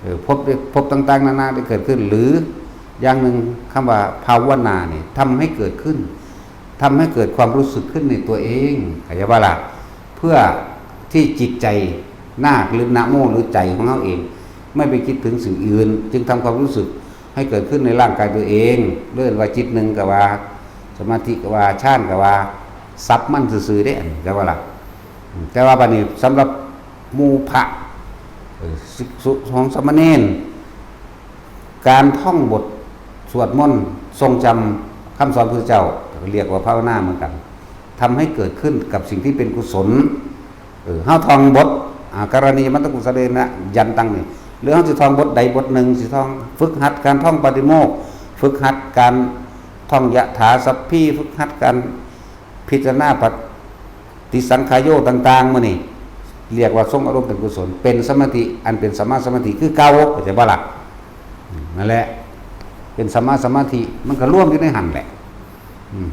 เออ ภพเด้ ภพต่างๆนานาได้เกิดขึ้น หรืออย่างหนึ่งคำว่าภาวนานี่ทำให้เกิดขึ้น ทำให้เกิดความรู้สึกขึ้นในตัวเอง เข้าใจบ่ล่ะ เพื่อที่จิตใจ นาคหรือนะโมหรือใจของเฮาเอง ไม่ไปคิดถึงสิ่งอื่น จึงทำความรู้สึกให้เกิดขึ้นในร่างกายตัวเอง เรียกว่าจิตหนึ่งก็ว่า สมาธิก็ว่า ฌานก็ว่า ศัพท์มันซื่อๆเด้ อันนี้ เข้าใจบ่ล่ะ อืม แต่ว่าบัดนี้สำหรับหมู่พระ เอ่อ ภิกษุสงฆ์สามเณร การท่องบทสวดมนต์ทรงจำคำสอนพระพุทธเจ้า เรียกว่าภาวนาเหมือนกัน ทำให้เกิดขึ้นกับสิ่งที่เป็นกุศล เออ เฮาท่องบท อ่า กรณียมัตตกุสเลนะ ยันตังนี่ หรือเฮาสิท่องบทใดบทหนึ่ง สิท่อง ฝึกหัดการท่องปาฏิโมกข์ ฝึกหัดการท่องยะถาสัพพี ฝึกหัดการพิจารณาปฏิสังขายโยต่างๆ มื้อนี้ เรียกว่าทรงอารมณ์เป็นกุศล เป็นสมาธิ อันเป็นสัมมาสมาธิคือเก่า เข้าใจบ่ล่ะ? อืม นั่นแหละ เป็นสัมมาสมาธิ มันก็รวมอยู่ในหั่นแหละ อืม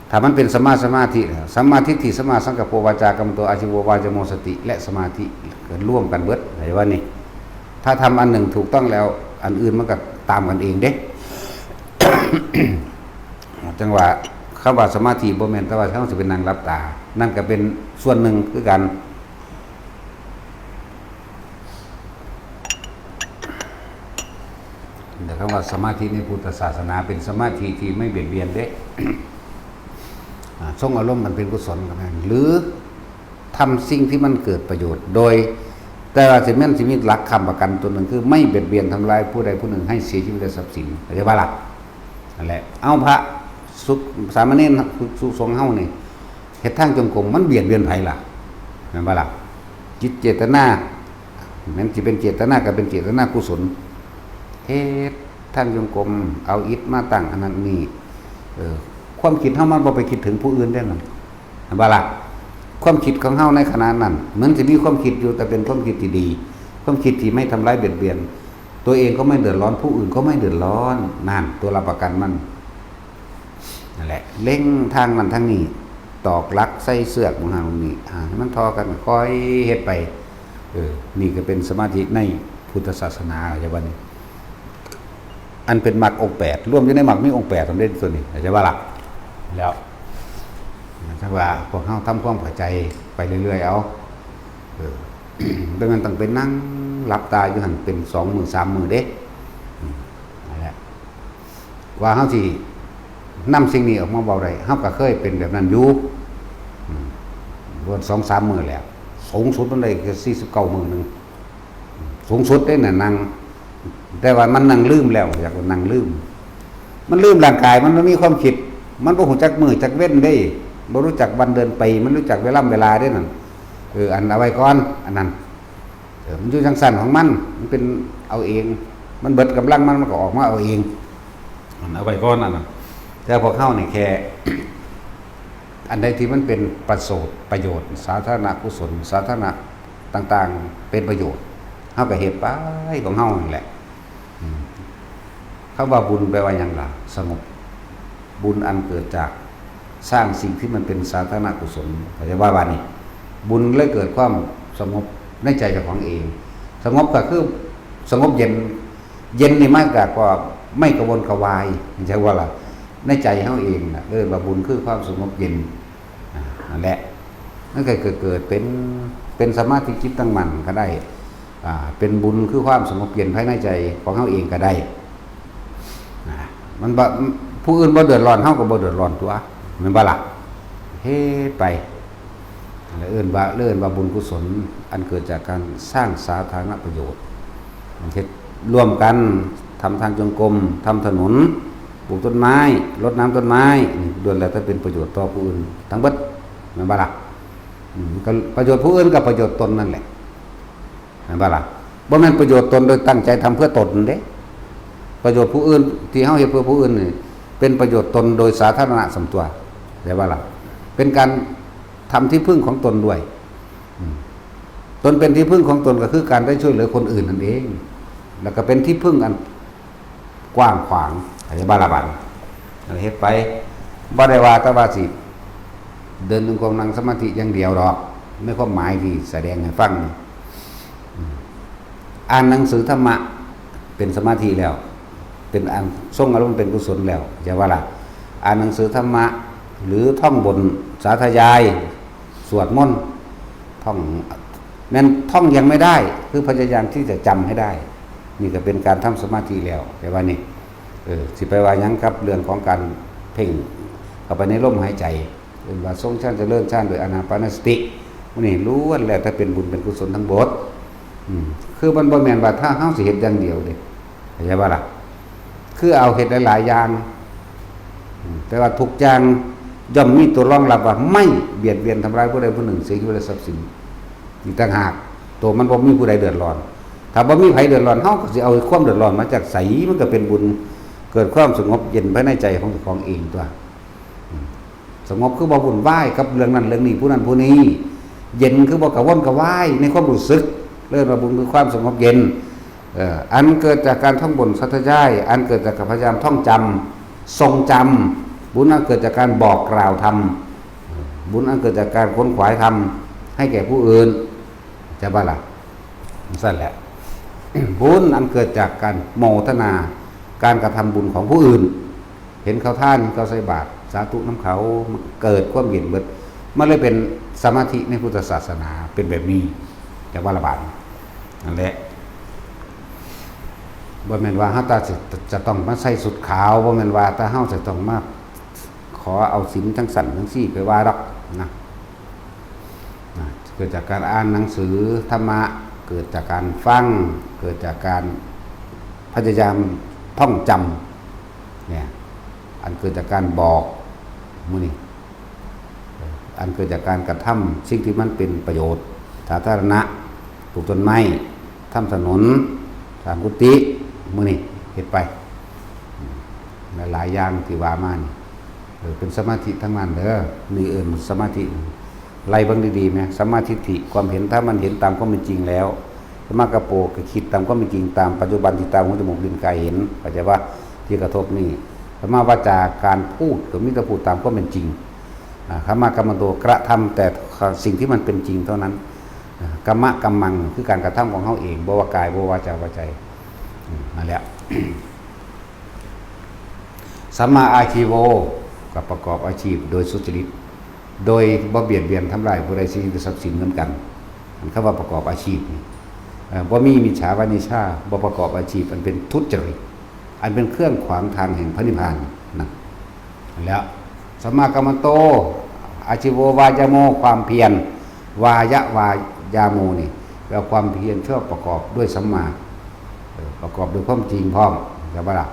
ถ้ามันเป็นสัมมาสมาธิแล้ว สัมมาทิฏฐิ สัมมาสังกัปโป วาจากำโต อาชีโว วายโม สติ และสมาธิ ก็รวมกันเบิด เข้าใจบ่นี่? ถ้าทำอันหนึ่งถูกต้องแล้ว อันอื่นมันก็ตามกันเองเด้ จั่งว่า คำว่าสมาธิบ่แม่นแต่ว่าเฮาสิไปนั่งหลับตา นั่นก็เป็นส่วนหนึ่งคือกัน แต่คำว่าสมาธิในพุทธศาสนาเป็นสมาธิที่ไม่เบียดเบียนเด้ อ่า ทรงอารมณ์มันเป็นกุศลก็แม่น หรือทำสิ่งที่มันเกิดประโยชน์ โดย แต่ว่าสิแม่นสิมีหลักค้ำประกันตัวหนึ่ง คือไม่เบียดเบียนทำร้ายผู้ใดผู้หนึ่งให้เสียชีวิตและทรัพย์สิน เข้าใจบ่ล่ะ? นั่นแหละ เอาพระสุข สามเณร ภิกษุสงฆ์เฮานี่ เฮ็ดทางจงกรม มันเบียดเบียนไผล่ะ? แม่นบ่ล่ะ? จิตเจตนา แม่นสิเป็นเจตนาก็เป็นเจตนากุศล เฮ็ดทางจงกรม เอาอิฐมาตั้งอันนั้นนี่ เออ ความคิดเฮามันบ่ไปคิดถึงผู้อื่นเด้นั่น แม่นบ่ล่ะ? ความคิดของเฮาในขณะนั้น เหมือนสิมีความคิดอยู่ แต่เป็นความคิดที่ดี ความคิดที่ไม่ทำร้ายเบียดเบียน ตัวเองก็ไม่เดือดร้อน ผู้อื่นก็ไม่เดือดร้อน นั่น ตัวรับประกันมัน นั่นแหละ เล็งทางนั้นทางนี้ ตอกหลักใส่เสือกหม่องหั้นหม่องนี้ อ่า ให้มันท่อกัน ค่อยเฮ็ดไป เออ นี่ก็เป็นสมาธิในพุทธศาสนา เข้าใจบ่นี่? อันเป็นมรรคองค์แปด รวมอยู่ในมรรคมีองค์แปด สำเร็จตัวนี้ เข้าใจบ่ล่ะ? แล้ว จั่งว่าพวกเฮาทำความเข้าใจไปเรื่อยๆ เอา เออ บ่แม่นต้องไปนั่งหลับตาอยู่หั่นเป็นสองมื้อสามมื้อเด้ อืม นั่นแหละ กว่าเฮาสินำสิ่งนี้ออกมาเว้าได้ เฮาก็เคยเป็นแบบนั้นอยู่ อืม โดนสองสามมื้อแล้ว สูงสุดมันได้แค่สี่สิบเก้ามื้อหนึ่ง สูงสุดเด้น่ะ นั่ง แต่ว่ามันนั่งลืมแล้ว อยากว่านั่งลืม มันลืมร่างกาย มันบ่มีความคิด มันบ่ฮู้จักมื้อจักเว็นเด้ บ่รู้จักวันเดือนปี มันรู้จักเวลาเวลาเด้นั่น เออ อันเอาไว้ก่อน อันนั้น เออ มันอยู่จั่งซั่นของมัน มันเป็นเอาเอง มันเบิดกำลังมัน มันก็ออกมาเอาเอง อันเอาไว้ก่อนอันนั้น แต่พวกเฮานี่แค่ อันใดที่มันเป็นประโยชน์ ประโยชน์ สาธารณกุศล สาธารณะต่างๆ เป็นประโยชน์ เฮาก็เฮ็ดไปของเฮานั่นแหละ อืม คำว่าบุญแปลว่าหยังล่ะ? สงบ บุญอันเกิดจากสร้างสิ่งที่มันเป็นสาธารณกุศล เข้าใจบ่ว่านี่ บุญเลยเกิดความสงบในใจเจ้าของเอง สงบก็คือสงบเย็น เย็นนี่มาจากว่าไม่กระวนกระวาย เข้าใจบ่ล่ะ? ในใจเฮาเองน่ะ เอิ้นว่าบุญคือความสงบเย็น อ่า นั่นแหละ มันก็เกิด เกิดเป็น เป็นสมาธิจิตตั้งมั่นก็ได้ อ่า เป็นบุญคือความสงบเย็นภายในใจของเฮาเองก็ได้ อ่า มันบ่ ผู้อื่นบ่เดือดร้อน เฮาก็บ่เดือดร้อนตั๊ว แม่นบ่ล่ะ? เฮ็ดไป แล้วเอิ้นว่า เอิ้นว่าบุญกุศล อันเกิดจากการสร้างสาธารณประโยชน์ เฮ็ดร่วมกัน ทำทางจงกรม ทำถนน ปลูกต้นไม้ รดน้ำต้นไม้ นี่ล้วนแล้วแต่เป็นประโยชน์ต่อผู้อื่นทั้งเบิด แม่นบ่ล่ะ? อืม ก็ประโยชน์ผู้อื่นกับประโยชน์ตนนั่นแหละ แม่นบ่ล่ะ? บ่แม่นประโยชน์ตนโดยตั้งใจทำเพื่อตนเด้ ประโยชน์ผู้อื่นที่เฮาเฮ็ดเพื่อผู้อื่นนี่ เป็นประโยชน์ตนโดยสาธารณะส่วนตัว เข้าใจบ่ล่ะ? เป็นการทำที่พึ่งของตนด้วย อืม ตนเป็นที่พึ่งของตนก็คือการได้ช่วยเหลือคนอื่นนั่นเอง แล้วก็เป็นที่พึ่งอันกว้างขวาง เข้าใจบ่ล่ะบัดนี้ เฮ็ดไป บ่ได้ว่าแต่ว่าสิเดินจงกรมนั่งสมาธิอย่างเดียวดอก ในความหมายที่แสดงให้ฟังนี่ อืม อ่านหนังสือธรรมะเป็นสมาธิแล้ว เป็นอันทรงอารมณ์เป็นกุศลแล้ว อย่าว่าล่ะ อ่านหนังสือธรรมะ หรือท่องบนสาธยาย สวดมนต์ ท่อง แม่นท่องยังไม่ได้ คือพยายามที่จะจำให้ได้ นี่ก็เป็นการทำสมาธิแล้ว แต่ว่านี่ เออ สิไปว่าหยังกับเรื่องของการเพ่งเข้าไปในลมหายใจ เอิ้นว่าทรงฌานเจริญฌานโดยอานาปานสติ มื้อนี้ล้วนแล้วแต่เป็นบุญเป็นกุศลทั้งหมด อืม เค คือมันบ่แม่นว่าถ้าเฮาสิเฮ็ดอย่างเดียวเด้ เข้าใจบ่ล่ะ? คือเอาเฮ็ดหลายๆอย่าง อืม แต่ว่าทุกอย่างย่อมมีตัวรองรับว่าไม่เบียดเบียนทำร้ายผู้ใดผู้หนึ่ง เสียชีวิตและทรัพย์สิน อีกต่างหาก ตัวมันบ่มีผู้ใดเดือดร้อน ถ้าบ่มีไผเดือดร้อน เฮาก็สิเอาความเดือดร้อนมาจากไส มันก็เป็นบุญ เกิดความสงบเย็นภายในใจของเจ้าของเองตั๊ว อืม สงบคือบ่วุ่นวายกับเรื่องนั้นเรื่องนี้ ผู้นั้นผู้นี้ เย็นคือบ่กระวนกระวายในความรู้สึก เรียกว่าบุญคือความสงบเย็น เอ่อ อันเกิดจากการท่องบนสาธยาย อันเกิดจากการพยายามท่องจำ ทรงจำ บุญอันเกิดจากการบอกกล่าวธรรม บุญอันเกิดจากการขวนขวายธรรมให้แก่ผู้อื่น จะบ่ล่ะ? นั่นแหละ บุญอันเกิดจากการโมทนา การกระทำบุญของผู้อื่น เห็นเขาทาน เขาใส่บาตร สาธุนำเขา มันเกิดความเย็นเบิด มันเลยเป็นสมาธิในพุทธศาสนาเป็นแบบนี้ จะว่าละบาด นั่นแหละ บ่แม่นว่าเฮาตาสิ จะต้องมาใส่ชุดขาว บ่แม่นว่าตาเฮาจะต้องมาขอเอาศีลจังสั่นจังซี่ไปว่าดอกนะ นะ เกิดจากการอ่านหนังสือธรรมะ เกิดจากการฟัง เกิดจากการพยายามท่องจำ เนี่ย อันเกิดจากการบอก มื้อนี้ อันเกิดจากการกระทำสิ่งที่มันเป็นประโยชน์สาธารณะ ปลูกต้นไม้ ทำถนน สร้างกุฏิ มื้อนี้เฮ็ดไป หลายๆอย่างที่ว่ามานี่ เออ เป็นสมาธิทั้งนั้นเด้อ นี่เอิ้นสมาธิ ไล่เบิ่งดีๆแหม สัมมาทิฏฐิ ความเห็น ถ้ามันเห็นตามความเป็นจริงแล้ว สัมมากัปโป ก็คิดตามความเป็นจริง ตามปัจจุบันที่ตา หู จมูก ลิ้น กายเห็น เข้าใจปะ ที่กระทบนี่ สัมมาวาจา การพูด ก็มีแต่พูดตามความเป็นจริง อ่า สัมมากัมมันโต กระทำแต่สิ่งที่มันเป็นจริงเท่านั้น อ่า กัมมะกัมมัง คือการกระทำของเฮาเอง บ่ว่ากาย บ่วาจา บ่ใจ อืม นั่นแหละ สัมมาอาชีโว ก็ประกอบอาชีพโดยสุจริต โดยบ่เบียดเบียนทำลายผู้ใด ชีวิต ทรัพย์สินเหมือนกัน อันคำว่าประกอบอาชีพนี่ เอ่อ บ่มีมิจฉาวานิชา บ่ประกอบอาชีพอันเป็นทุจริต อันเป็นเครื่องขวางทางแห่งพระนิพพานนะ แล้ว สัมมากัมมันโต อาชีโว วายาโม ความเพียร วายะ วายาโม นี่แปลว่าความเพียรที่ประกอบด้วยสัมมา เออ ประกอบด้วยความจริงพร้อม เข้าใจปะล่ะ?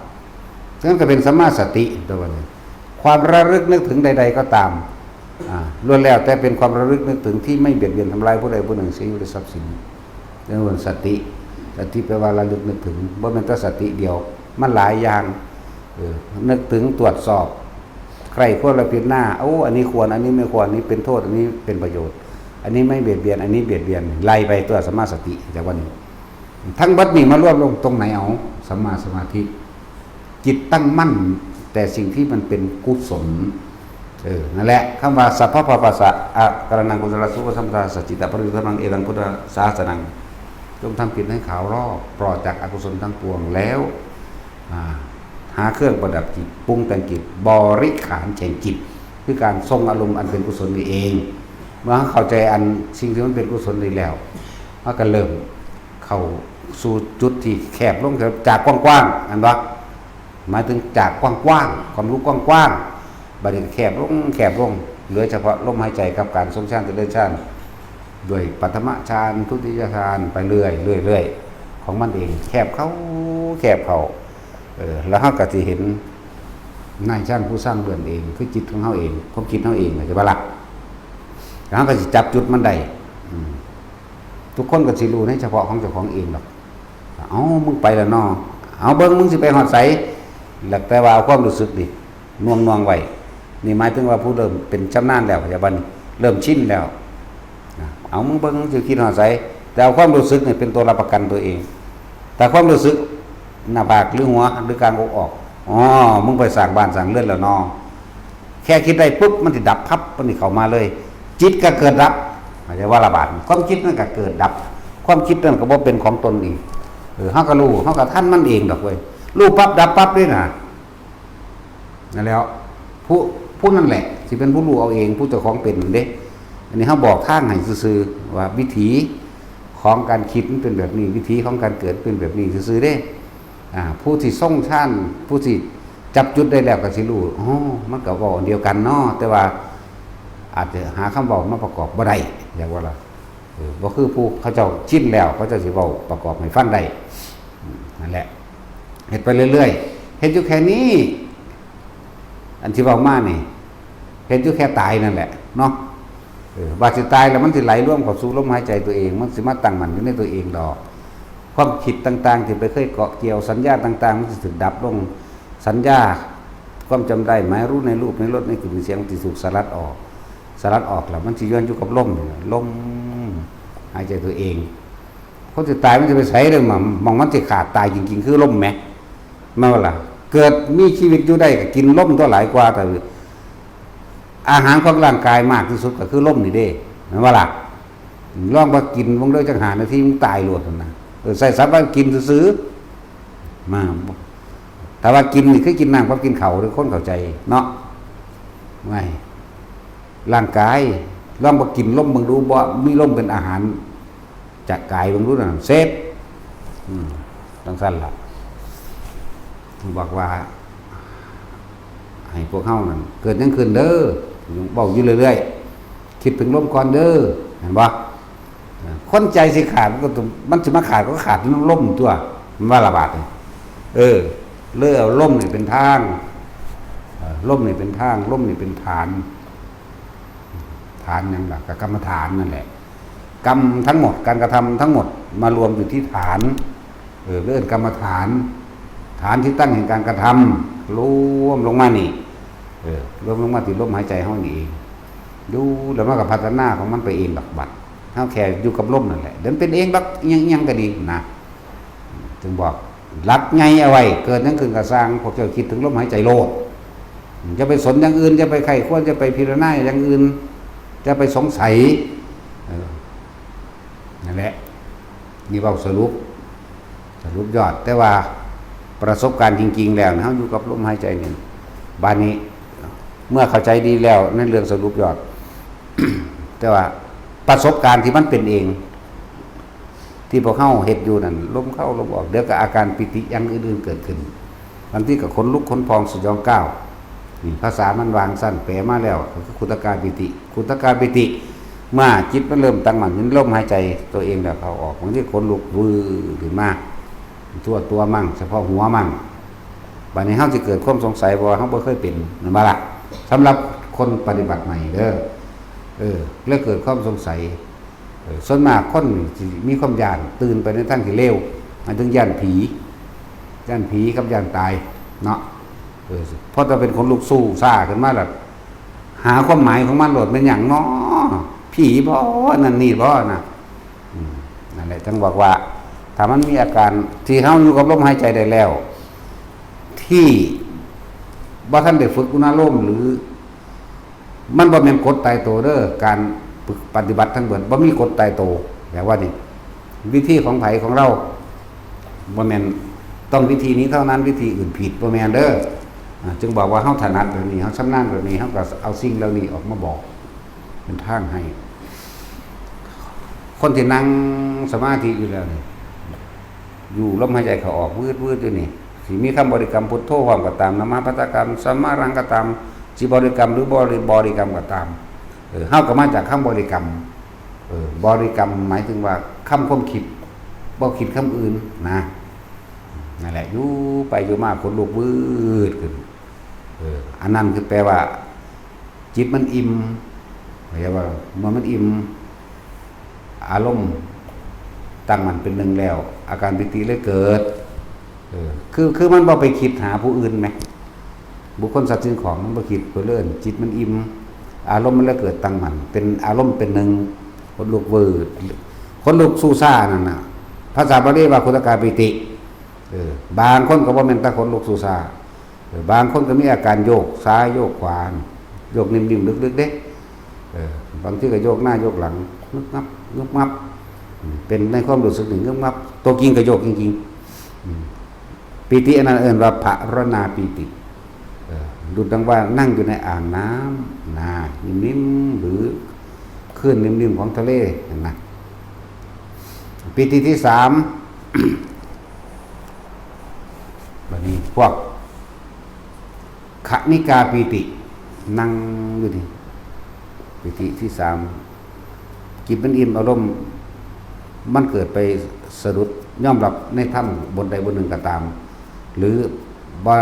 ฉะนั้นก็เป็นสัมมาสติตัวนี้ ความระลึกนึกถึงใดๆก็ตาม อ่า ล้วนแล้วแต่เป็นความระลึกนึกถึงที่ไม่เบียดเบียนทำลายผู้ใดผู้หนึ่ง เสียชีวิต หรือทรัพย์สิน เรียกว่าสติ สติแปลว่าระลึกนึกถึง บ่แม่นแต่สติเดียว มันหลายอย่าง เออ นึกถึง ตรวจสอบ ใคร่ครวญและพิจารณา โอ้ อันนี้ควร อันนี้ไม่ควร อันนี้เป็นโทษ อันนี้เป็นประโยชน์ อันนี้ไม่เบียดเบียน อันนี้เบียดเบียน ไล่ไปตัวสัมมาสติจากวันนี้ ทั้งบัดนี้มารวบลงตรงไหนเอา สัมมาสมาธิ จิตตั้งมั่นแต่สิ่งที่มันเป็นกุศล เออ นั่นแหละ คำว่า สัพพะปะปัสสะ อะกะระณัง กุศลาสุปะสัมปทา สัจจิตะปะริยุทธานัง เอตัง พุทธศาสนัง จงทำจิตให้ขาวรอบ ปลอดจากอกุศลทั้งปวงแล้ว อ่า หาเครื่องประดับจิต ปรุงแต่งจิต บริขารแห่งจิต คือการทรงอารมณ์อันเป็นกุศลนี้เอง เมื่อเข้าใจอันสิ่งที่มันเป็นกุศลนี้แล้ว มันก็เริ่มเข้าสู่จุดที่แคบลง จากกว้างๆ อันว่า หมายถึงจากกว้างๆ ความรู้กว้างๆ บัดนี้ก็แคบลง แคบลง เหลือเฉพาะลมหายใจกับการทรงฌานเจริญฌาน ด้วยปฐมฌาน ทุติยฌาน ไปเรื่อยๆ เรื่อยๆ ของมันเอง แคบเข้า แคบเข้า เออ แล้วเฮาก็สิเห็นนายช่างผู้สร้างเรือนเอง คือจิตของเฮาเอง ความคิดเฮาเอง เข้าใจบ่ล่ะ? แล้วเฮาก็สิจับจุดมันได้ อืม ทุกคนก็สิรู้ในเฉพาะของเจ้าของเองดอก เอ้า มึงไปแล้วเนาะ เอา เบิ่งมึงสิไปฮอดไส แล้วแต่ว่าเอาความรู้สึกนี่ น่วงๆไว้ นี่หมายถึงว่าผู้เริ่มเป็นชำนาญแล้ว เข้าใจบ่นี่ เริ่มชินแล้ว นะ เอา มึงเบิ่ง มึงสิคิดฮอดไส แต่เอาความรู้สึกนี่เป็นตัวรับประกันตัวเอง แต่ความรู้สึก หน้าผากหรือหัวหรือกลางอกออก อ๋อ มึงไปสร้างบ้านสร้างเรือนแล้วเนาะ แค่คิดได้ปุ๊บ มันสิดับพับ มันสิเข้ามาเลย จิตก็เกิดดับ เข้าใจบ่ล่ะบาดนี้ ความคิดนั่นก็เกิดดับ ความคิดนั่นก็บ่เป็นของตนอีก เออ เฮาก็รู้ เฮาก็ทันมันเองดอกเว้ย รู้ปั๊บดับปั๊บเลยนะ นั่นแหล้ว ผู้ ผู้นั่นแหละ สิเป็นผู้รู้เอาเอง ผู้เจ้าของเป็นเด้ อันนี้เฮาบอกทางให้ซื่อๆ ว่าวิถีของการคิดมันเป็นแบบนี้ วิถีของการเกิดเป็นแบบนี้ซื่อๆเด้ อ่า ผู้ที่ทรงฌาน ผู้ที่จับจุดได้แล้วก็สิรู้ อ๋อ มันก็เว้าอันเดียวกันเนาะ แต่ว่าอาจจะหาคำเว้ามาประกอบบ่ได้ อยากว่าล่ะ เออ บ่คือผู้เขาเจ้าชินแล้ว เขาเจ้าสิเว้าประกอบให้ฟังได้ อืม นั่นแหละ เฮ็ดไปเรื่อยๆ เฮ็ดอยู่แค่นี้ อันที่เว้ามานี่ เฮ็ดอยู่แค่ตายนั่นแหละเนาะ เออ ว่าสิตายแล้วมันสิไหลรวมเข้าสู่ลมหายใจตัวเอง มันสิมาตั้งมั่นอยู่ในตัวเองดอก ความคิดต่างๆ ที่ไปเคยเกาะเกี่ยว สัญญาต่างๆ มันสิถูกดับลง สัญญา ความจำได้ หมายรู้ในรูป ในรส ในกลิ่น ในเสียง มันสิถูกสลัดออก สลัดออกแล้ว มันสิย้อนอยู่กับลมนี่แหละ ลมหายใจตัวเอง คนสิตายมันสิไปไสเด้อ หม่อง หม่องมันสิขาดตายจริงๆ คือลมแหม แม่นบ่ล่ะ เกิดมีชีวิตอยู่ได้ก็กินลมตัวหลายกว่า แต่อาหารของร่างกายมากที่สุดก็คือลมนี่เด้ แม่นบ่ล่ะ ลองว่ากินเบิ่งเด้อ จักห้านาทีมึงตายโลดนั่นนะ เออ ใส่ศัพท์ว่ากินซื่อๆ มา ถ้าว่ากินนี่คือกินน้ำกับกินข้าวเด้อ คนเข้าใจเนาะ ไม่ ร่างกาย ลองบ่กินลมเบิ่งดู บ่มีลมเป็นอาหาร จากกายเบิ่งดูนั่น เสพ อืม จั่งซั่นล่ะ บอกว่า ให้พวกเฮานั่น เกิดหยังขึ้นเด้อ เว้าอยู่เรื่อยๆ คิดถึงลมก่อนเด้อ เห็นบ่ คนใจสิขาด มันก็ต้อง มันสิมาขาดก็ขาดลมตัว มันว่าละบาดนี่ เออ เลยเอาลมนี่เป็นทาง เออ ลมนี่เป็นทาง ลมนี่เป็นฐาน ฐานหยังล่ะ ก็กรรมฐานนั่นแหละ กรรมทั้งหมด การกระทำทั้งหมดมารวมอยู่ที่ฐาน เออ เรียกกรรมฐาน ฐานที่ตั้งแห่งการกระทำ รวมลงมานี่ เออ รวมลงมาที่ลมหายใจเฮานี่เอง ดูแล้วมันก็พัฒนาของมันไปเองดอกบัด เฮาแค่อยู่กับลมนั่นแหละ เดี๋ยวมันเป็นเองดอก อิหยังๆ ก็ดีนะ ถึงบอก หลักใหญ่เอาไว้ เกิดหยังขึ้นก็ซ่าง พวกเจ้าคิดถึงลมหายใจโลด อย่าไปสนอย่างอื่น อย่าไปใคร่ครวญ อย่าไปพิจารณาอย่างอื่น อย่าไปสงสัย เออ นั่นแหละ นี่เว้าสรุป สรุปยอด แต่ว่าประสบการณ์จริงๆ แล้วนะ เฮาอยู่กับลมหายใจนี่ บาดนี้ เมื่อเข้าใจดีแล้วในเรื่องสรุปยอด แต่ว่าประสบการณ์ที่มันเป็นเอง ที่พวกเฮาเฮ็ดอยู่นั่น ลมเข้าลมออก เดี๋ยวก็อาการปีติอย่างอื่นๆ เกิดขึ้น บางทีก็ขนลุกขนพองสยองก้าว นี่ภาษามันวางสั้น แปลมาแล้ว ก็คือขุทกาปีติ ขุทกาปีติ เมื่อจิตมันเริ่มตั้งมั่นอยู่ในลมหายใจตัวเองแล้วเข้าออก บางทีขนลุกวืดขึ้นมา ทั่วตัวมั่ง เฉพาะหัวมั่ง บัดนี้เฮาสิเกิดความสงสัย เพราะว่าเฮาบ่เคยเป็น แม่นบ่ล่ะ สำหรับคนปฏิบัติใหม่เด้อ เออ แล้วเกิดความสงสัย เออ ส่วนมากคนสิมีความย้าน ตื่นไปในทางที่เลว หมายถึงย้านผี ย้านผีกับย้านตายเนาะ เออ พอจะเป็นคนลุกสู้ซ่าขึ้นมาแล้ว หาความหมายของมันโลด แม่นหยังน้อ ผีบ่ นั่นนี่บ่นะ อืม นั่นแหละ จั่งบอกว่า ถ้ามันมีอาการที่เฮาอยู่กับลมหายใจได้แล้ว ที่บ่ทันได้ฝึกอุณาโลม หรือมันบ่แม่นกฎตายตัวเด้อ การฝึกปฏิบัติทั้งเบิด บ่มีกฎตายตัว แบบว่านี่ วิธีของไผของเรา บ่แม่นต้องวิธีนี้เท่านั้น วิธีอื่นผิด บ่แม่นเด้อ อ่า จึงบอกว่าเฮาถนัดแบบนี้ เฮาชำนาญแบบนี้ เฮาก็เอาสิ่งเหล่านี้ออกมาบอก เป็นทางให้ คนที่นั่งสมาธิอยู่แล้วนี่ อยู่ลมหายใจเข้าออกวืดๆ อยู่นี่ สิมีคำบริกรรมพุทโธพร้อมก็ตาม นะมาพัตตากัม สมารังก็ตาม สิบริกรรมหรือบริ บริกรรมก็ตาม เออ เฮาก็มาจากคำบริกรรม เออ บริกรรมหมายถึงว่าคำความคิด บ่คิดคำอื่นนะ นั่นแหละ อยู่ไปอยู่มาขนลุกวืดขึ้น เออ อันนั้นคือแปลว่า จิตมันอิ่ม เข้าใจว่าเมื่อมันอิ่ม อารมณ์ตั้งมั่นเป็นหนึ่งแล้ว อาการปีติเลยเกิด เออ คือ คือมันบ่ไปคิดหาผู้อื่นแหม บุคคลสัตว์สิ่งของมันบ่คิด เพิ่นเลยเอิ้นจิตมันอิ่ม อารมณ์มันเลยเกิดตั้งมั่น เป็นอารมณ์เป็นหนึ่ง ขนลุกวืด ขนลุกสู้ซ่านั่นน่ะ ภาษาบาลีว่าขุทกาปีติ เออ บางคนก็บ่แม่นแต่ขนลุกสู้ซ่า เออ บางคนก็มีอาการโยกซ้ายโยกขวา โยกนิ่มๆ ลึกๆ เด้ เออ บางทีก็โยกหน้าโยกหลัง งึบงับ งึบงับ อืม เป็นในความรู้สึกนี่งึบงับ ตัวจริงก็โยกจริงๆ อืม ปีติอันนั้นเอิ้นว่าภาวนาปีติ เออ ดุจดังว่านั่งอยู่ในอ่างน้ำ นะ นิ่มๆ หรือคลื่นนิ่มๆ ของทะเล นั่นนะ ปีติที่สาม บัดนี้พวก ขณิกาปีติ นั่งอยู่นี่ ปีติที่สาม จิตมันอิ่ม อารมณ์มันเกิดไปสะดุด ยอมรับในธรรมบทใดบทหนึ่งก็ตาม หรือบ่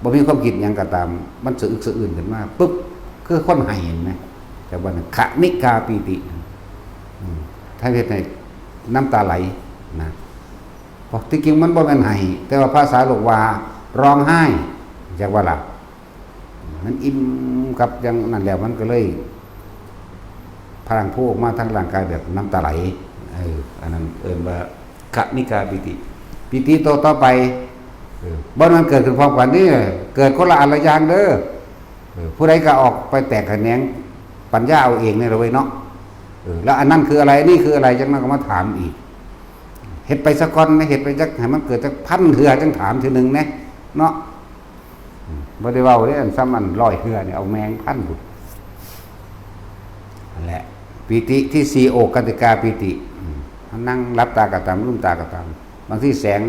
บ่มีความคิดหยังก็ตาม มันสะอึกสะอื้นขึ้นมาปุ๊บ คือคนไห้เห็นไหม แต่ว่านั้น ขณิกาปีติ อืม ถ้าเฮ็ดให้น้ำตาไหลนะ เพราะที่จริงมันบ่แม่นไห้ แต่ว่าภาษาโลกว่าร้องไห้ จักว่าล่ะ มันอิ่มกับอย่างนั้นแล้วมันก็เลย พลังพูออกมาทางร่างกายแบบน้ำตาไหล เออ อันนั้นเอิ้นว่า ขณิกาปีติ ปีติโตต่อไป เออ บ่มันเกิดขึ้นพร้อมกันนี่ เกิดคนละอันละอย่างเด้อ เออ ผู้ใดก็ออกไปแตกแขนงปัญญาเอาเองนี่แหละเว้ยเนาะ เออ แล้วอันนั้นคืออะไร นี่คืออะไร จังนั้นก็มาถามอีก เฮ็ดไปซะก่อนนะ เฮ็ดไปจัก ให้มันเกิดจักพันเทื่อจังถามทีหนึ่งนะ เนาะ อืม บ่ได้เว้าเด้ อันซ้ำอันร้อยเทื่อนี่ เอาแมงพันพุ้น นั่นแหละ ปีติที่สี่ โอคขัตติกาปีติ อืม นั่งหลับตาก็ตาม ลืมตาก็ตาม บางทีแสง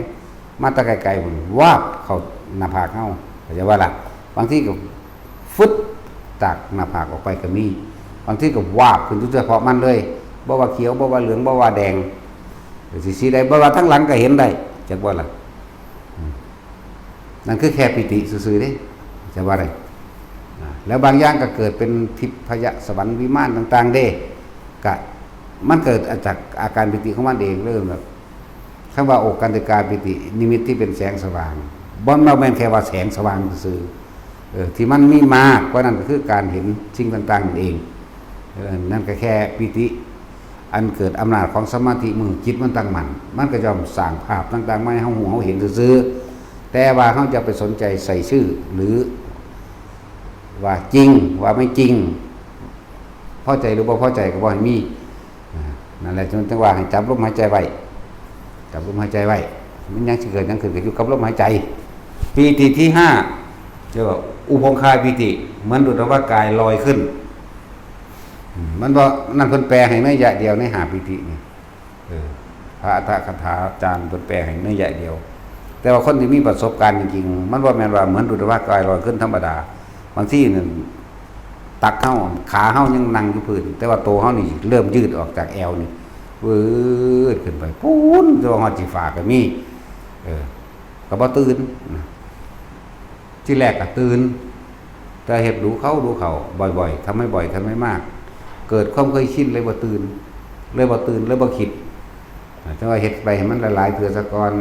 มาแต่ไกลๆพุ้น วาบเข้าหน้าผากเฮา เข้าใจว่าล่ะ บางทีก็ฟึดจากหน้าผากออกไปก็มี บางทีก็วาบขึ้นอยู่เฉพาะมันเลย บ่ว่าเขียว บ่ว่าเหลือง บ่ว่าแดง สี สีใด บ่ว่าทั้งหลังก็เห็นได้ จักว่าล่ะ อืม นั่นคือแค่ปีติซื่อๆเด้ จะว่าอะไร อ่า แล้วบางอย่างก็เกิดเป็นทิพยสวรรค์วิมานต่างๆเด้ ก็มันเกิดจากอาการปีติของมันเอง เริ่มแบบ คำว่าโอคขัตติกาปีติ นิมิตที่เป็นแสงสว่าง บ่ บ่แม่นแค่ว่าแสงสว่างซื่อๆ เออ ที่มันมีมากกว่านั้นก็คือการเห็นสิ่งต่างๆนั่นเอง เออ นั่นก็แค่ปีติ อันเกิดอำนาจของสมาธิ เมื่อจิตมันตั้งมั่น มันก็ย่อมสร้างภาพต่างๆมาให้เฮาฮู้เฮาเห็นซื่อๆ แต่ว่าเฮาจะไปสนใจใส่ซื่อ หรือว่าจริง ว่าไม่จริง พอใจหรือบ่พอใจก็บ่ให้มี อ่า นั่นแหละ จึงว่าให้จับลมหายใจไว้ จับลมหายใจไว้ มันยังสิเกิดหยังขึ้นก็อยู่กับลมหายใจ ปีติที่ห้า เรียกว่าอุพงคาปีติ เหมือนดุจว่ากายลอยขึ้น อืม มันบ่ นั่นเพิ่นแปลให้นัยยะเดียวในห้าปีตินี่ เออ พระอัฏฐกถาจารย์เพิ่นแปลให้นัยยะเดียว แต่ว่าคนที่มีประสบการณ์จริงๆ มันบ่แม่นว่าเหมือนดุจว่ากายลอยขึ้นธรรมดา บางทีนั่น ตักเฮา ขาเฮายังนั่งอยู่พื้น แต่ว่าโตเฮานี่เริ่มยืดออกจากแอวนี่ วืดขึ้นไปปู๊น จนว่าฮอดจีฟ้าก็มี เออ ก็บ่ตื่นนะ ที่แรกก็ตื่น แต่เฮ็ดดูเขาดูเขา บ่อยๆ ทำให้บ่อย ทำให้มาก เกิดความเคยชินเลยบ่ตื่น เลยบ่ตื่น เลยบ่คิด อ่า แต่ว่าเฮ็ดไปให้มันหลายๆเทื่อซะก่อน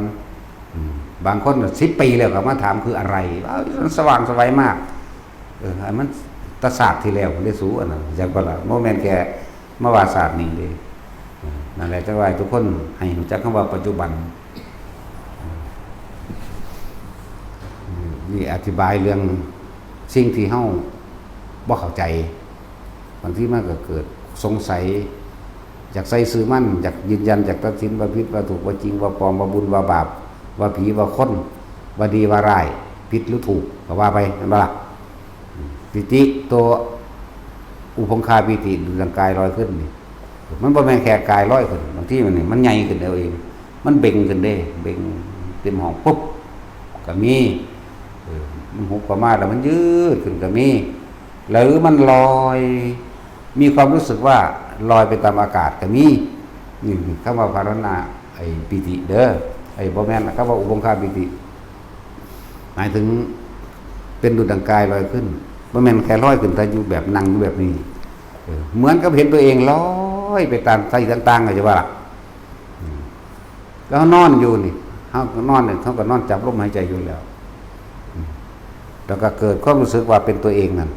อืม บางคนน่ะสิบปีแล้วก็มาถามคืออะไร ว้าว มันสว่างไสวมาก เออ อันมันตะชาติที่แล้วได้สูอันนั้น จักบ่ล่ะ บ่แม่นแค่มาว่าชาตินี้เด้ เออ นั่นแหละ จังว่าให้ทุกคนให้รู้จักคำว่าปัจจุบัน อืม นี่อธิบายเรื่องสิ่งที่เฮาบ่เข้าใจ บางทีมันก็เกิดสงสัย อยากใส่ซื่อมัน อยากยืนยัน อยากตัดสินว่าผิด ว่าถูก ว่าจริง ว่าปลอม ว่าบุญ ว่าบาป ว่าผี ว่าคน ว่าดี ว่าร้าย ผิดหรือถูก ก็ว่าไป แม่นบ่ล่ะ ปีติตัวอุพงคาปีติ ร่างกายลอยขึ้นนี่ มันบ่แม่นแค่กายลอยขึ้น บางทีมันนี่ มันใหญ่ขึ้นเอาเอง มันเบ่งขึ้นเด้ เบ่งเต็มห้องปุ๊บ ก็มี เออ มันหุบเข้ามาแล้วมันยืดขึ้นก็มี หรือมันลอย มีความรู้สึกว่าลอยไปตามอากาศก็มี นี่คำว่าภาวนา ไอ้ปีติเด้อ ไอ้บ่แม่นคำว่าอุพงคาปีติ หมายถึงเป็นดุจดังกายลอยขึ้น บ่แม่นแค่ลอยขึ้น แต่อยู่แบบนั่งอยู่แบบนี้ เออ เหมือนกับเห็นตัวเองลอยไปตามที่ต่างๆ เข้าใจบ่ล่ะ อืม แล้วเฮานอนอยู่นี่ เฮาก็นอนนี่ เฮาก็นอนจับลมหายใจอยู่แล้ว อืม แล้วก็เกิดความรู้สึกว่าเป็นตัวเองนั่น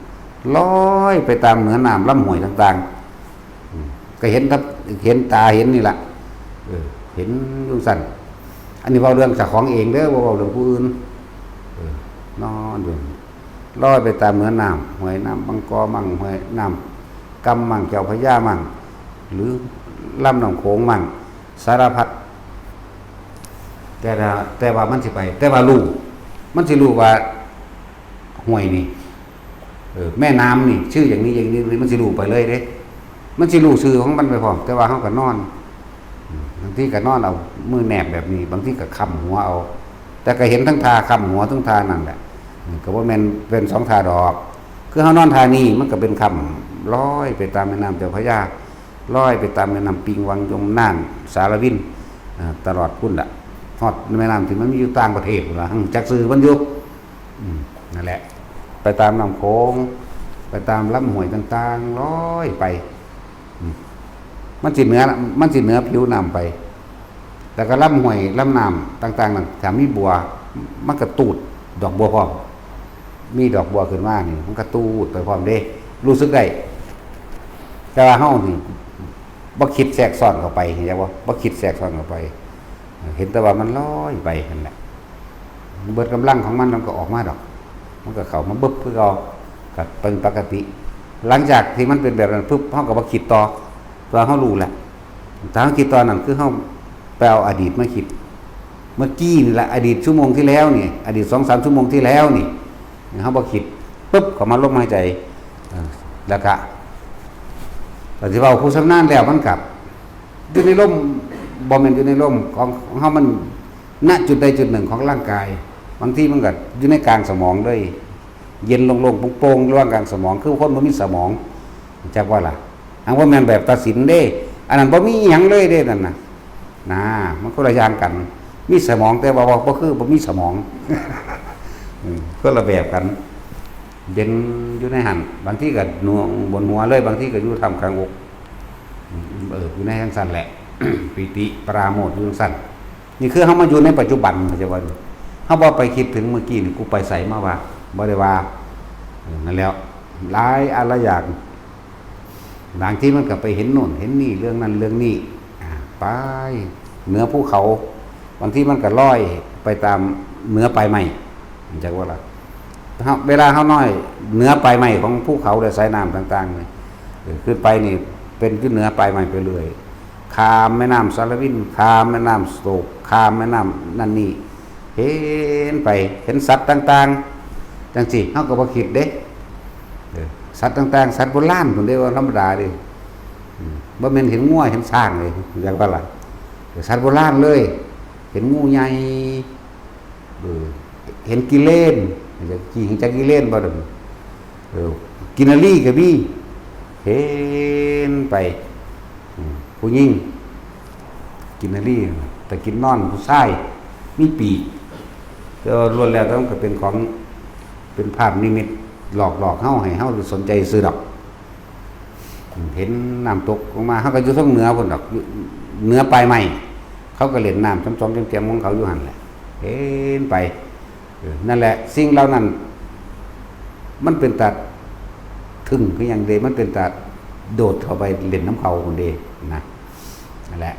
ลอยไปตามเหนือน้ำลำห้วยต่างๆ อืม ก็เห็นกับ เห็นตาเห็นนี่ล่ะ เออ เห็นอยู่ซั่น อันนี้เว้าเรื่องเจ้าของเองเด้อ บ่เว้าเรื่องผู้อื่น เออ นอนอยู่ ลอยไปตามเหนือน้ำ ห้วยน้ำบังกอมั่ง ห้วยน้ำกำมั่ง เจ้าพระยามั่ง หรือลำน้ำโขงมั่ง สารพัด แต่ละ แต่ว่ามันสิไป แต่ว่ารู้ มันสิรู้ว่าห้วยนี่ เออ แม่น้ำนี่ ชื่ออย่างนี้อย่างนี้ มันสิรู้ไปเลยเด้ มันสิรู้ชื่อของมันไปพร้อม แต่ว่าเฮาก็นอน อืม บางทีก็นอนเอามือแนบแบบนี้ บางทีก็ค้ำหัวเอา แต่ก็เห็นทั้งท่าค้ำหัวทั้งท่านั่นแหละ อืม ก็บ่แม่นเป็นสองท่าดอก คือเฮานอนท่านี้ มันก็เป็นค้ำลอยไปตามแม่น้ำเจ้าพระยา ลอยไปตามแม่น้ำปิง วังยม น่าน สารวิน อ่า ตลอดพุ้นละ ฮอดแม่น้ำที่มันมีอยู่ต่างประเทศพุ้นละ จักชื่อมันอยู่ อืม นั่นแหละ ไปตามน้ำโขง ไปตามลำห้วยต่างๆ ลอยไป อืม มันสิเหนือ มันสิเหนือผิวน้ำไป แล้วก็ลำห้วยลำน้ำต่างๆ นั่น ถ้ามีบัว มันก็ตูดดอกบัวพร้อม มีดอกบัวขึ้นมานี่ มันก็ตูดไปพร้อมเด้ รู้สึกได้ แต่ว่าเฮานี่ บ่คิดแทรกซ้อนเข้าไป เห็นบ่ บ่คิดแทรกซ้อนเข้าไป เห็นแต่ว่ามันลอยไปนั่นแหละ เบิดกำลังของมัน มันก็ออกมาดอก มันก็เข้ามาบึบคือเก่า ก็เป็นปกติ หลังจากที่มันเป็นแบบนั้นปุ๊บ เฮาก็บ่คิดต่อ เพราะเฮารู้แล้ว ถ้าเฮาคิดต่อนั่นคือเฮาไปเอาอดีตมาคิด เมื่อกี้นี่แหละ อดีตชั่วโมงที่แล้วนี่ อดีตสองสามชั่วโมงที่แล้วนี่ เฮาบ่คิดปุ๊บ เข้ามาลมหายใจ เออ แล้วก็ ก็สิเว้าผู้ชำนาญแล้วมันก็ อยู่ในลม บ่แม่นอยู่ในลม ของ ของเฮามัน ณ จุดใดจุดหนึ่งของร่างกาย บางทีมันก็อยู่ในกลางสมองเลย เย็นโล่งๆ โปร่งๆ ระหว่างกลางสมอง คือคนบ่มีสมอง จักว่าล่ะ อันบ่แม่นแบบตัดสินเด้ อันนั้นบ่มีอิหยังเลยเด้นั่นน่ะ นะ มันคนละอย่างกัน มีสมองแต่ว่าบ่ บ่คือบ่มีสมอง อืม คนละแบบกัน เย็นอยู่ในหั่น บางทีก็หน่วงบนหัวเลย บางทีก็อยู่ท่ามกลางอก อืม เออ อยู่ในจั่งซั่นแหละ ปีติปราโมทย์อยู่จั่งซั่น นี่คือเฮามาอยู่ในปัจจุบัน เข้าใจบ่ เฮาบ่ไปคิดถึงเมื่อกี้นี่ กูไปไสมาว่า บ่ได้ว่า เออ นั่นแหล้ว หลายอันหลายอย่าง บางทีมันก็ไปเห็นโน่นเห็นนี่ เรื่องนั้นเรื่องนี้ อ่า ไปเหนือภูเขา บางทีมันก็ลอยไปตามเหนือปลายไม้ จักว่าล่ะ เฮา เวลาเฮาลอยเหนือปลายไม้ของภูเขาและสายน้ำต่างๆ นี่ เออ ขึ้นไปนี่ เป็นอยู่เหนือปลายไม้ไปเรื่อย ข้ามแม่น้ำสารวิน ข้ามแม่น้ำโสก ข้ามแม่น้ำนั่นนี่ เห็นไป เห็นสัตว์ต่างๆ จั่งซี้ เฮาก็บ่คิดเด้ เออ สัตว์ต่างๆ สัตว์โบราณพุ้นเด้ บ่ธรรมดาเด้ อืม บ่แม่นเห็นงัวเห็นช้างเลย จักว่าล่ะ เออ สัตว์โบราณเลย เห็นงูใหญ่ เออ เห็นกิเลน จัก จักกิเลนบ่ล่ะ เออ กินนารีก็มี เห็นไป อืม ผู้หญิง กินนารี แต่กินนอนผู้ชาย มีปีก แต่ว่าล้วนแล้วแต่มันก็เป็นของ เป็นภาพนิมิตหลอกๆ เฮา ให้เฮาสนใจซื่อดอก เห็นน้ำตกลงมา เฮาก็อยู่ทางเหนือพุ้นดอก อยู่เหนือปลายไม้ เขาก็เล่นน้ำจ้อมๆแจ่มๆของเขาอยู่หั่นแหละ เห็นไป เออ นั่นแหละ สิ่งเหล่านั้น มันเป็นตาทึ่งคือหยังเด้ มันเป็นตาโดดเข้าไปเล่นนำเขาพุ้นเด้นะ นั่นแหละ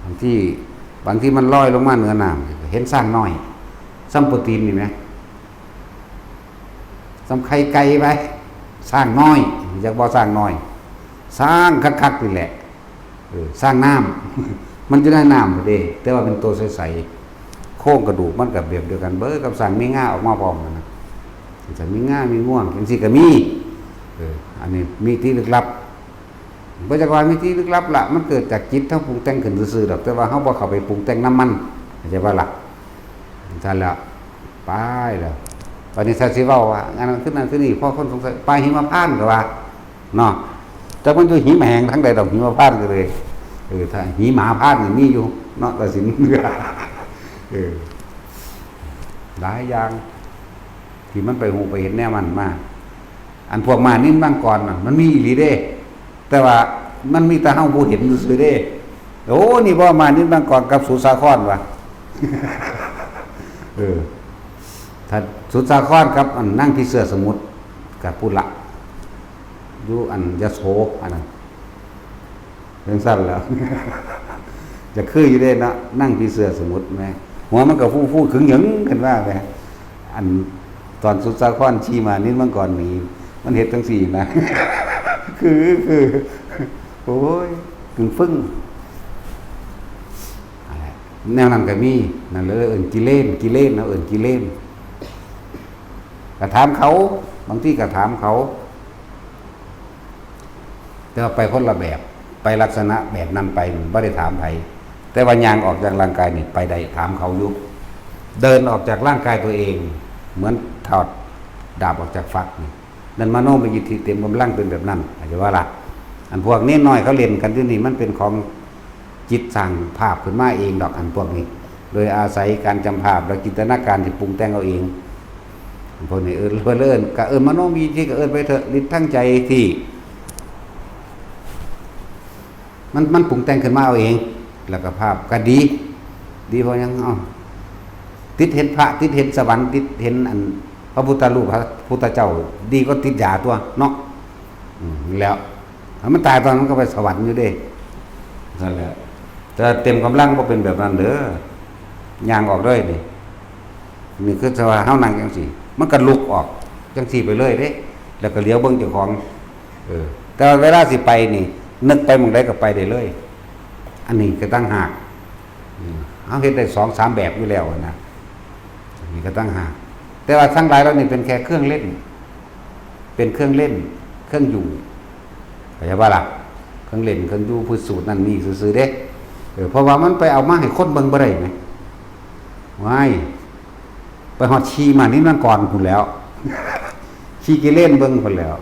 บางที บางทีมันลอยลงมาเหนือน้ำ เห็นช้างน้อย ส่ำโปรตีนนี่แหม ส่ำไข่ไก่ไป ช้างน้อย จักบ่ช้างน้อย ช้างคักๆ นี่แหละ เออ ช้างน้ำ มันอยู่ในน้ำพุ้นเด้ แต่ว่าเป็นตัวใสๆ โครงกระดูกมันก็แบบเดียวกันเบิดกับช้างมีงาออกมาพร้อมนั่นน่ะ ช้างมีงา มีงวง จั่งซี้ก็มี เออ อันนี้มิติลึกลับ บ่จักว่ามิติลึกลับล่ะ มันเกิดจากจิตเฮาปรุงแต่งขึ้นซื่อๆดอก แต่ว่าเฮาบ่เข้าไปปรุงแต่งนำมัน เข้าใจบ่ล่ะ ซั่นแหละ ไปแล้ว บัดนี้ถ้าสิเว้าว่า อันนั้นคือนั่นคือนี่ พอคนสงสัย ป่าหิมพานต์ก็ว่า เนาะ แต่มันอยู่หิมแหงทางใดดอก หิมพานต์ก็เลย เออ ถ้าหิมหาพานต์นี่มีอยู่ เนาะ ตัดสิน เออ หลายอย่าง ที่มันไปฮู้ไปเห็นแนวมันมา อันพวกม้านิลมังกรน่ะ มันมีอีหลีเด้ แต่ว่ามันมีแต่เฮาบ่เห็นซื่อๆเด้ โอ้ นี่บ่ม้านิลมังกรกับสุสาครว่ะ เออ ถ้าสุสาครกับอันนางผีเสื้อสมุทร กับพุ้นละ อยู่อันยโส อันนั้น จั่งซั่นแหล้ว จะคืออยู่เด้เนาะ นางผีเสื้อสมุทรแหม หัวมันก็ฟูๆขึงหยึงขึ้นมาแหม อันตอนสุสาครขี่ม้านิลมังกรหนี มันเฮ็ดจั่งซี้นะ คือ คือ โอ้ย กึ่งฟึ่ง นั่นแหละ แนวนั้นก็มี นั่นเลยเอิ้นกิเลน กิเลน เฮาเอิ้นกิเลน ก็ถามเขา บางทีก็ถามเขา แต่ว่าไปคนละแบบ ไปลักษณะแบบนั้นไป บ่ได้ถามไผ แต่ว่าย่างออกจากร่างกายนี่ไปได้ ถามเขาอยู่ เดินออกจากร่างกายตัวเอง เหมือนถอดดาบออกจากฝักนี่ นั่นมโนมยิทธิเต็มกำลังเป็นแบบนั้น เข้าใจบ่ล่ะ อันพวกเนนน้อยเขาเล่นกันอยู่นี่ มันเป็นของจิตสร้างภาพขึ้นมาเองดอก อันพวกนี้ โดยอาศัยการจำภาพและจินตนาการที่ปรุงแต่งเอาเอง อันพวกนี้เอิ้น เพิ่นเอิ้น ก็เอิ้นมโนวิธี ก็เอิ้นไปเถอะ ฤทธิ์ทางใจที่ มัน มันปรุงแต่งขึ้นมาเอาเอง แล้วก็ภาพก็ดี ดีเพราะหยัง เอ้า ติดเห็นพระ ติดเห็นสวรรค์ ติดเห็นอันพระพุทธรูป พระพุทธเจ้า ดีก็ติดยาตัวเนาะ อืม แล้ว ถ้ามันตายตอนนั้นก็ไปสวรรค์อยู่เด้ นั่นแหละ แต่เต็มกำลังบ่เป็นแบบนั้นเด้อ ย่างออกเลยนี่ นี่คือว่าเฮานั่งจังซี่ มันก็ลุกออกจังซี่ไปเลยเด้ แล้วก็เหลียวเบิ่งเจ้าของ เออ แต่ว่าเวลาสิไปนี่ นึกไปหม่องใดก็ไปได้เลย อันนี้ก็ต่างหาก อืม เฮาเฮ็ดได้สองสามแบบอยู่แล้วนะ อันนี้ก็ต่างหาก แต่ว่าทั้งหลายเหล่านี้เป็นแค่เครื่องเล่น เป็นเครื่องเล่น เครื่องอยู่ เข้าใจบ่ล่ะ เครื่องเล่น เครื่องอยู่ เพื่อสูตรนั่นนี่ซื่อๆเด้ เออ เพราะว่ามันไปเอามาให้คนเบิ่งบ่ได้แหม ว้าย ไปฮอดชีมานี่นั่นก่อนพุ้นแหล้ว ชีกิเลนเบิ่งพุ้นแหล้ว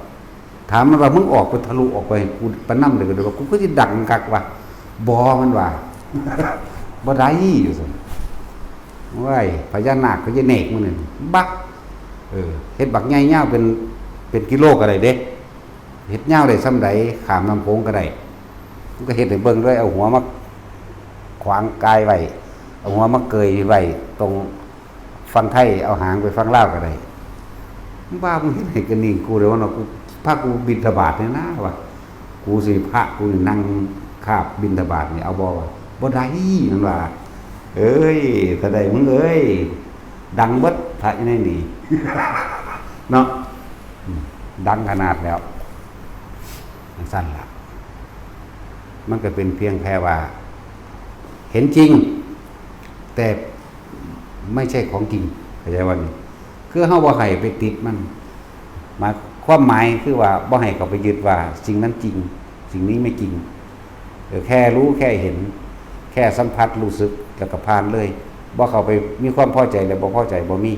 ถามมันว่า "มึงออกไป ทะลุออกไปให้กูไปนำเด้อ" ก็เลยว่า "กูคือสิดังคักวะ" "บ่" มันว่า "บ่ได้" อยู่ซั่น "โอ้ย พญานาค พญาเนก มึงนี่ บัก เออ เฮ็ดบักใหญ่ยาวเป็น เป็นกิโลก็ได้เด้ เฮ็ดยาวได้ส่ำใด ข้ามน้ำโขงก็ได้" มันก็เฮ็ดให้เบิ่งเลย เอาหัวมาขวางกายไว้ เอาหัวมาเกยไว้ตรงฝั่งไทย เอาหางไปฝั่งลาวก็ได้ "มึงบ้า มึงเฮ็ดให้กระนิ่งกูเลยว่าเนาะ กู พากูบิณฑบาตเนี่ยนะ" ว่า "กูสิ พระกูนี่นั่งคาบบิณฑบาตนี่ เอาบ่" ว่า "บ่ได้" มันว่า "เอ้ย ถ้าได้มึงเอ้ย ดังเบิดพระอยู่ในนี่" เนาะ อืม ดังขนาดแล้ว จั่งซั่นล่ะ มันก็เป็นเพียงแค่ว่า เห็นจริง แต่ไม่ใช่ของจริง เข้าใจว่านี่ คือเฮาบ่ให้ไปติดมัน หมาย ความหมายคือว่าบ่ให้เขาไปยึดว่าสิ่งนั้นจริง สิ่งนี้ไม่จริง เออ แค่รู้แค่เห็น แค่สัมผัสรู้สึกแล้วก็ผ่านเลย บ่เข้าไปมีความพอใจและบ่พอใจบ่มี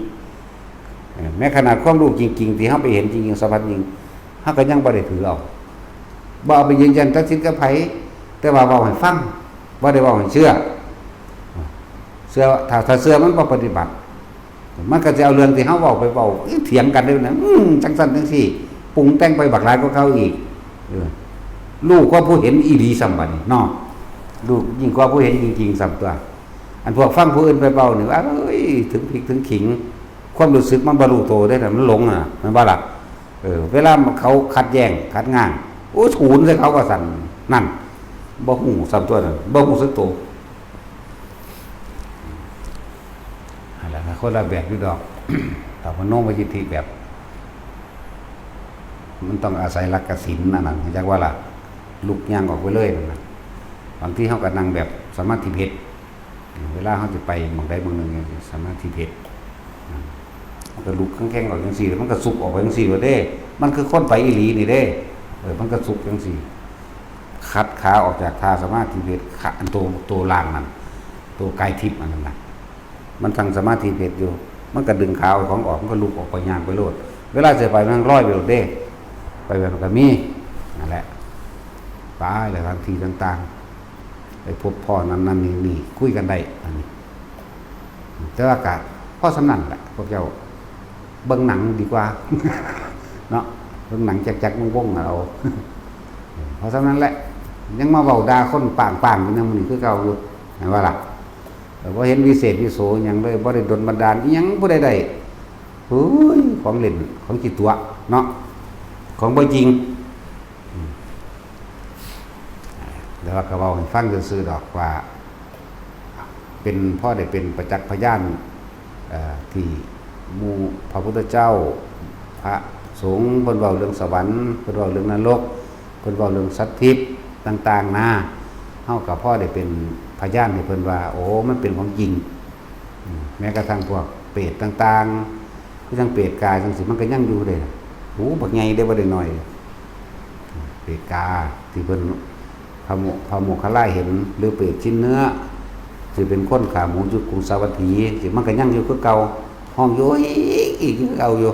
เออ แม้ขนาดความรู้จริงๆ ที่เฮาไปเห็นจริงๆ สัมผัสจริง เฮาก็ยังบ่ได้ถือเอา บ่เอาไปยืนยันตัดสินกับไผ แต่ว่าเว้าให้ฟัง บ่ได้เว้าให้เชื่อ เชื่อ ถ้า ถ้าเชื่อมันบ่ปฏิบัติ มันก็จะเอาเรื่องที่เฮาเว้าไปเว้า เถียงกันเด้อนะ อืม จั่งซั่นจั่งซี้ ปรุงแต่งไปบักหลายกว่าเก่าอีก เออ รู้กว่าผู้เห็นอีหลีซ้ำบัดนี้เนาะ รู้ยิ่งกว่าผู้เห็นจริงๆ ซ้ำตัว อันพวกฟังผู้อื่นไปเว้านี่ เอ้ย ถึงพริกถึงขิง ความรู้สึกมันบ่รู้โตเด้นะ มันหลงอ่ะ แม่นบ่ล่ะ เออ เวลาเขาขัดแย้ง ขัดง้าง โอ้ ศูนย์ใส่เขาว่าซั่น นั่น บ่ฮู้ซ้ำตัวนั่น บ่รู้สึกโต นั่นแหละ คนละแบบอยู่ดอก ถ้ามโนมยิทธิแบบ มันต้องอาศัยหลักกสิณอันนั้น จักว่าล่ะ ลุกย่างออกไปเลยนั่นน่ะ บางทีเฮาก็นั่งแบบสมาธิเพชร เวลาเฮาสิไปหม่องใดหม่องหนึ่งจั่งซี้ สมาธิเพชร มันก็ลุกแข็งๆออกจั่งซี้ แล้วมันก็สุกออกไปจั่งซี้โลดเด้ มันคือคนไปอีหลีนี่เด้ เออ มันก็สุกจั่งซี้ ขัดขาออกจากท่าสมาธิเพชร ขะ อันโต โตล่างนั่น โตกายทิพย์อันนั้นน่ะ มันตั้งสมาธิเพชรอยู่ มันก็ดึงขาเอาของออก มันก็ลุกออกไปย่างไปโลด เวลาสิไปมันลอยไปโลดเด้ ไปแบบนั้นก็มี นั่นแหละ ไปแล้วทางที่ต่างๆ ไปพบพ้อนั่นนั่นนี่นี่ คุยกันได้ อันนี้ แต่ว่าก็พอส่ำนั้นแหละ พวกเจ้าเบิ่งหนังดีกว่า เนาะ เบิ่งหนังจักๆวงๆเอา พอส่ำนั้นแหละ ยังมาเว้าด่าคนปางๆอยู่นำมื้อนี้คือเก่าอยู่ แม่นบ่ล่ะ เออ บ่เห็นวิเศษวิโสหยังเลย บ่ได้ดลบันดาลอิหยังผู้ใดได้ เฮ้ย ของเล่น ของขี้ตั๋วเนาะ ของบ่จริง อืม แต่ว่าก็เว้าให้ฟังซื่อๆดอกว่า เป็น พอได้เป็นประจักษ์พยาน เอ่อ ที่หมู่พระพุทธเจ้า พระสงฆ์ เพิ่นเว้าเรื่องสวรรค์ เพิ่นเว้าเรื่องนรก เพิ่นเว้าเรื่องสัตว์ทิพย์ต่างๆนะ เฮาก็พอได้เป็นพยานให้เพิ่นว่า โอ้ มันเป็นของจริง อืม แม้กระทั่งพวกเปรตต่างๆ คือจั่งเปรตกาจั่งซี้ มันก็ยังอยู่เด้ โอ้ บักใหญ่เด้ บ่ได้น้อย เปรตกาที่เพิ่น พระโม พระโมคคัลลาเห็น หรือเปรตชิ้นเนื้อ ที่เป็นคนขาหมูอยู่กรุงสาวัตถี สิมันก็ยังอยู่คือเก่า ฮ้องอยู่อีก อีกคือเก่าอยู่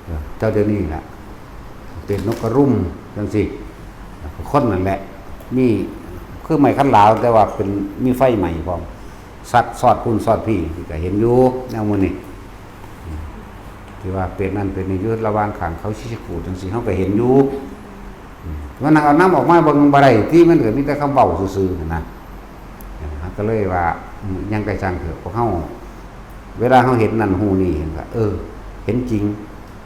เออ เท่าเดี๋ยวนี้ล่ะ เปรตนกกระรุมจั่งซี้ คนนั่นแหละ มีคือไม้คันหลาว แต่ว่าเป็นมีไฟไหม้พร้อม สัดสอดพุ่นสอดพี่ ก็เห็นอยู่แนวหมู่นี้ ที่ว่าเป็นนั่นเป็นนี่อยู่ระหว่างข้างเขาชิชิกูจังซี่ เฮาก็เห็นอยู่ อืม มันนั่งเอาน้ำออกมาเบิ่งบ่ได้ ที่มันก็มีแต่คำเว้าซื่อๆ นะ เฮาก็เลยว่า อืม ยังไกลจังเถอะ พวกเฮา เวลาเฮาเห็นนั่นฮู้นี่ เห็นก็ เออ เห็นจริง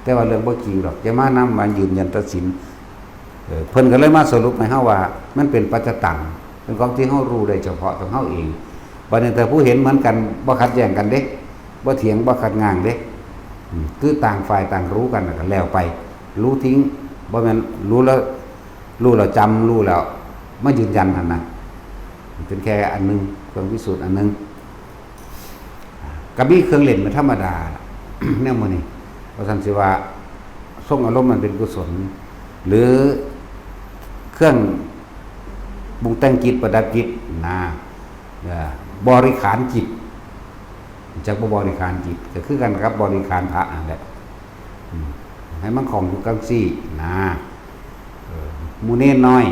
แต่ว่าเรื่องบ่จริงดอก อย่ามานำมายืนยันตัดสิน เออ เพิ่นก็เลยมาสรุปให้เฮาว่า มันเป็นปัจจตัง เป็นของที่เฮารู้ได้เฉพาะของเฮาเอง บัดนี้ถ้าผู้เห็นเหมือนกัน บ่ขัดแย้งกันเด้ บ่เถียง บ่ขัดง้างเด้ อืม คือต่างฝ่ายต่างรู้กัน แล้วก็แล้วไป รู้ทิ้ง บ่แม่นรู้แล้ว รู้แล้วจำ รู้แล้วมายืนยันหั่นนะ มันเป็นแค่อันหนึ่ง เครื่องพิสูจน์อันหนึ่ง ก็มีเครื่องเล่นเป็นธรรมดาล่ะ แนวหมู่นี้ เพราะฉะนั้นสิว่า ทรงอารมณ์มันเป็นกุศล หรือเครื่องปรุงแต่งจิตประดับจิตนะ เอ่อ บริขารจิต จักบ่บริขารจิต ก็คือกันกับบริขารพระนั่นแหละ อืม ให้มันคล่องอยู่จังซี่นะ เออ หมู่เณรน้อย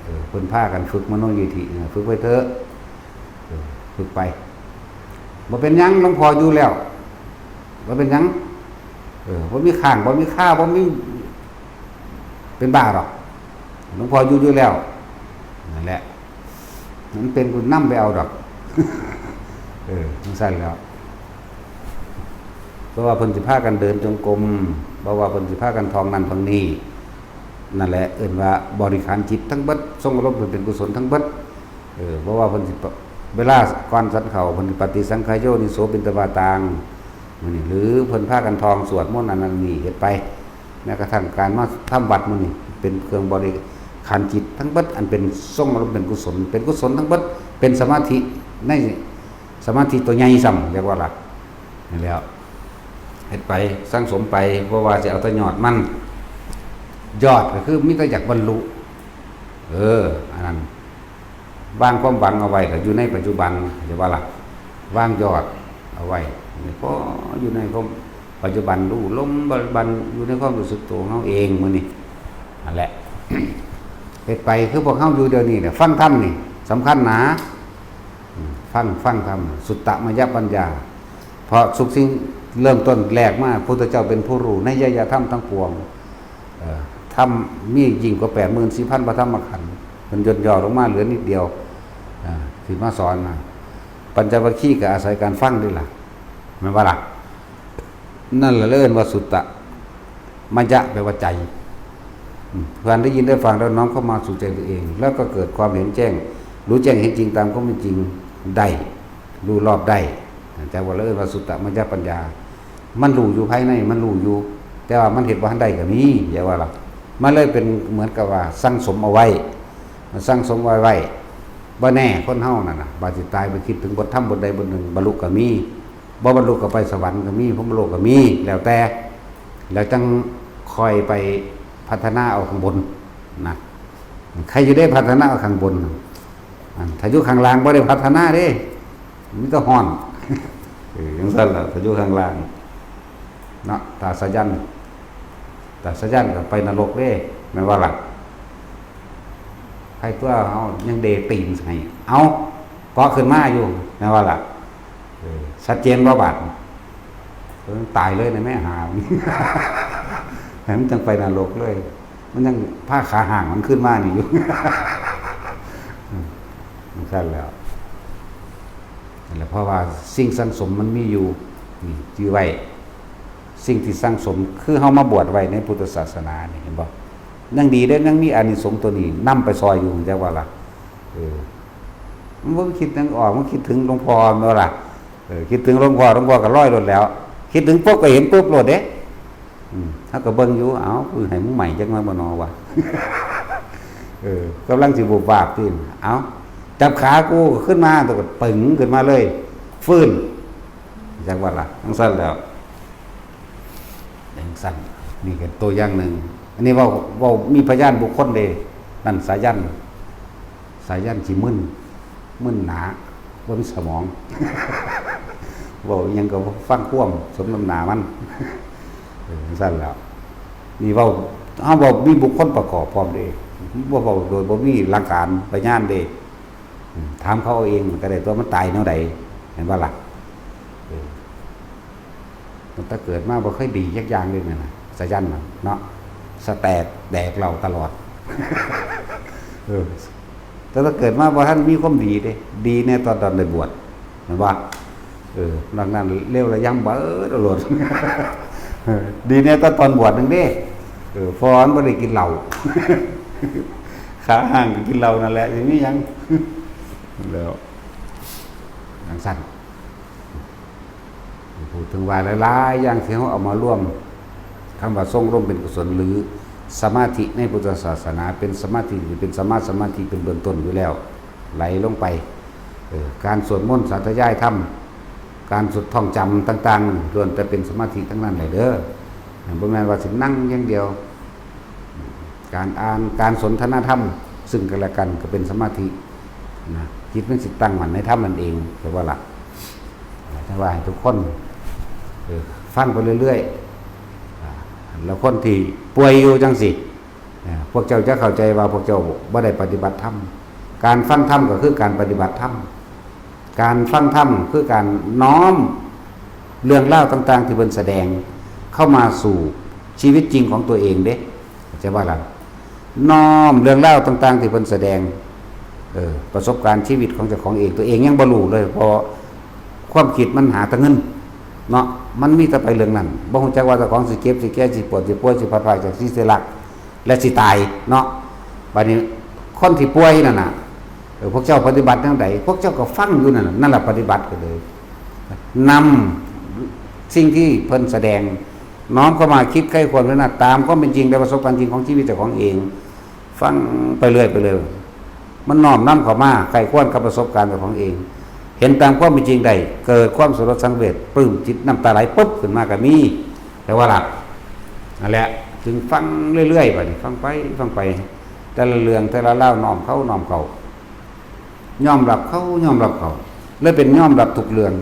เออ เพิ่นพากันฝึกมโนยิทธิ เออ ฝึกไปเถอะ เออ ฝึกไป บ่เป็นหยัง หลวงพ่ออยู่แล้ว บ่เป็นหยัง เออ บ่มีค้าง บ่มีคา บ่มี เป็นบ้าดอก หลวงพ่ออยู่อยู่แล้ว นั่นแหละ มันเป็นกูนำไปเอาดอก เออ จังซั่นแหล้ว เพราะว่าเพิ่นสิพากันเดินจงกรม เพราะว่าเพิ่นสิพากันท่องนั่นท่องนี่ นั่นแหละ เอิ้นว่าบริขารจิตทั้งเบิด ทรงอารมณ์เพิ่นเป็นกุศลทั้งเบิด เออ เพราะว่าเพิ่นสิปะ เวลาก่อนฉันข้าว เพิ่นสิปฏิสังขายโยนิโสปิณฑปาตัง มื้อนี้ หรือเพิ่นพากันท่องสวดมนต์อันนั้นนี่เฮ็ดไป แม้กระทั่งการมาทำวัดมื้อนี้ เป็นเครื่องบริขารจิตทั้งเบิด อันเป็นทรงอารมณ์เป็นกุศล เป็นกุศลทั้งเบิด เป็นสมาธิ ในสมาธิตัวใหญ่ซ้ำ เรียกว่าหลัก นั่นแหล้ว เฮ็ดไป สั่งสมไป บ่ว่าสิเอาแต่ยอดมัน ยอดก็คือมีแต่อยากบรรลุ เออ อันนั้น วางความหวังเอาไว้ก็อยู่ในปัจจุบัน เรียกว่าหลัก วางยอดเอาไว้ นี่พออยู่ในความปัจจุบัน รู้ลมปัจจุบัน อยู่ในความรู้สึกตัวของเราเองมื้อนี้ นั่นแหละ เฮ็ดไปคือพวกเฮาอยู่เดี๋ยวนี้เนี่ย ฟังธรรมนี่สำคัญนะ อืม ฟัง ฟังธรรม สุตตมยปัญญา เพราะทุกสิ่งเริ่มต้นแรกมา พุทธเจ้าเป็นผู้รู้ในยยธรรมทั้งปวง เอ่อ ธรรมมียิ่งกว่าแปดหมื่นสี่พันพระธรรมขันธ์ มันย่นย่อลงมาเหลือนิดเดียว อ่า ที่มาสอนนะ ปัญจวัคคีย์ก็อาศัยการฟังนี่ล่ะ แม่นบ่ล่ะ นั่นแหละเอิ้นว่าสุตตะ มยะแปลว่าใจ อืม การได้ยินได้ฟังแล้วน้อมเข้ามาสู่ใจตัวเอง แล้วก็เกิดความเห็นแจ้ง รู้แจ้งเห็นจริงตามความเป็นจริงได้ รู้รอบได้ แต่ว่าเราเอิ้นว่าสุตตะมยปัญญา มันรู้อยู่ภายใน มันรู้อยู่ แต่ว่ามันเฮ็ดบ่ทันได้ก็มี อย่าว่าล่ะ มันเลยเป็นเหมือนกับว่าสั่งสมเอาไว้ สั่งสมไว้ไว้ บ่แน่คนเฮานั่นน่ะ บาดสิตายไปคิดถึงบทธรรมบทใดบทหนึ่ง บรรลุก็มี บ่บรรลุก็ไปสวรรค์ก็มี พรหมโลกก็มี แล้วแต่ แล้วจังค่อยไปพัฒนาเอาข้างบนนะ ใครอยู่ได้พัฒนาเอาข้างบน อันถ้าอยู่ข้างล่างบ่ได้พัฒนาเด้ มีแต่ฮ้อน เออ จังซั่นล่ะ ถ้าอยู่ข้างล่าง เนาะ ตาสายัน ตาสายันก็ไปนรกเด้ แม่นว่าล่ะ ใครตัวเฮายังเดตีนใส่ เอา เกาะขึ้นมาอยู่ แม่นว่าล่ะ เออ ชัดเจนบ่บาด เออ ตายเลยนะแม่หา ให้มันจังไปนรกเลย มันยังพาขาห่างมันขึ้นมานี่อยู่ อืม มันซั่นแล้ว นั่นแหละ เพราะว่าสิ่งสั่งสมมันมีอยู่ นี่ จื่อไว้ สิ่งที่สั่งสม คือเฮามาบวชไว้ในพุทธศาสนานี่ เห็นบ่ ยังดีเด้ ยังมีอานิสงส์ตัวนี้นำไปซอยอยู่ จักว่าล่ะ เออ มันบ่คิดหยังออก มันคิดถึงหลวงพ่อแม่นบ่ล่ะ เออ คิดถึงหลวงพ่อ หลวงพ่อก็ลอยโลดแล้ว คิดถึงปุ๊บก็เห็นปุ๊บโลดเด้ อืม เฮาก็เบิ่งอยู่ เอ้า กูให้มึงใหม่จักหน่อยบ่น้อวะ เออ กำลังสิบูบวาบติ เอ้า จับขากูขึ้นมา ตัวก็ปึ๋งขึ้นมาเลย ฟื้น จักว่าล่ะ จังซั่นแล้ว จังซั่น นี่ก็ตัวอย่างหนึ่ง อันนี้เว้า เว้ามีพยานบุคคลเด้ นั่นสายัน สายันสิมึน มึนหนา บ่มีสมอง เว้าอิหยังก็บ่ฟังความ สมน้ำหน้ามัน เออ จังซั่นแล้ว นี่เว้า เฮาบ่มีบุคคลประกอบพร้อมเด้ บ่ บ่ โดยบ่มีหลักฐานพยานเด้ อืม ถามเขาเอาเองมันก็ได้ตัว มันตายแนวใด เห็นบ่ล่ะ เออ ตั้งแต่เกิดมาบ่เคยดีจักอย่างเลยนั่นน่ะ สายันน่ะเนาะ สแตกแดกเหล้าตลอด เออ แต่ถ้าเกิดมาบ่ทันมีความดีเด้ ดีแน่ตอน ตอนได้บวช เห็นบ่ เออ นอกนั้นเลวระยำเบิดเอาโลด เออ ดีแน่ตอน ตอนบวชหนึ่งเด้ เออ พอมันบ่ได้กินเหล้า ขาห้างก็กินเหล้านั่นแหละ สิมีหยัง แล้ว จั่งซั้น พูดถึงว่าหลายๆอย่างที่เฮาเอามารวม คำว่าทรงอารมณ์เป็นกุศล หรือสมาธิในพุทธศาสนา เป็นสมาธิที่เป็นสัมมาสมาธิเป็นเบื้องต้นอยู่แล้ว ไหลลงไป เออ การสวดมนต์สาธยายธรรม การสวดท่องจำต่างๆ ล้วนแต่เป็นสมาธิทั้งนั้นแหละเด้อ บ่แม่นว่าสินั่งอย่างเดียว การอ่าน การสนทนาธรรม ซึ่งกันและกันก็เป็นสมาธินะ จิตมันสิตั้งมั่นในธรรมนั่นเอง แต่ว่าล่ะ แต่ว่าให้ทุกคน เออ ฟังไปเรื่อยๆ อ่า แล้วคนที่ป่วยอยู่จังสิ อ่า พวกเจ้าจะเข้าใจว่าพวกเจ้าบ่ได้ปฏิบัติธรรม การฟังธรรมก็คือการปฏิบัติธรรม การฟังธรรมคือการน้อมเรื่องราวต่างๆ ที่เพิ่นแสดงเข้ามาสู่ชีวิตจริงของตัวเองเด้ เข้าใจบ่ล่ะ น้อมเรื่องราวต่างๆ ที่เพิ่นแสดง เออ ประสบการณ์ชีวิตของเจ้าของเอง ตัวเองยังบ่รู้เลย เพราะความคิดมันหาแต่เงินเนาะ มันมีแต่ไปเรื่องนั้น บ่ฮู้จักว่าเจ้าของสิเจ็บ สิแก่ สิปวด สิป่วย สิพลัดพรากจากสิ่งที่รัก และสิตายเนาะ บัดนี้คนที่ป่วยนั่นน่ะ เออ พวกเจ้าปฏิบัติจั่งใด พวกเจ้าก็ฟังอยู่นั่นน่ะ นั่นล่ะปฏิบัติก็เลย นำสิ่งที่เพิ่นแสดง น้อมเข้ามาคิดใคร่ครวญพิจารณาตามความเป็นจริงและประสบการณ์จริงของชีวิตเจ้าของเอง ฟังไปเรื่อยไปเลย มันน้อมนำเข้ามาใคร่ครวญกับประสบการณ์เจ้าของเอง เห็นตามความเป็นจริงได้ เกิดความสลดสังเวช ปลื้มจิตน้ำตาไหลปุ๊บขึ้นมาก็มี แต่ว่าหลับ นั่นแหละ จึงฟังเรื่อยๆ บัดนี้ ฟังไป ฟังไป แต่ละเรื่อง แต่ละราว น้อมเข้า น้อมเข้า ยอมรับเข้า ยอมรับเข้า เลยเป็นยอมรับทุกเรื่อง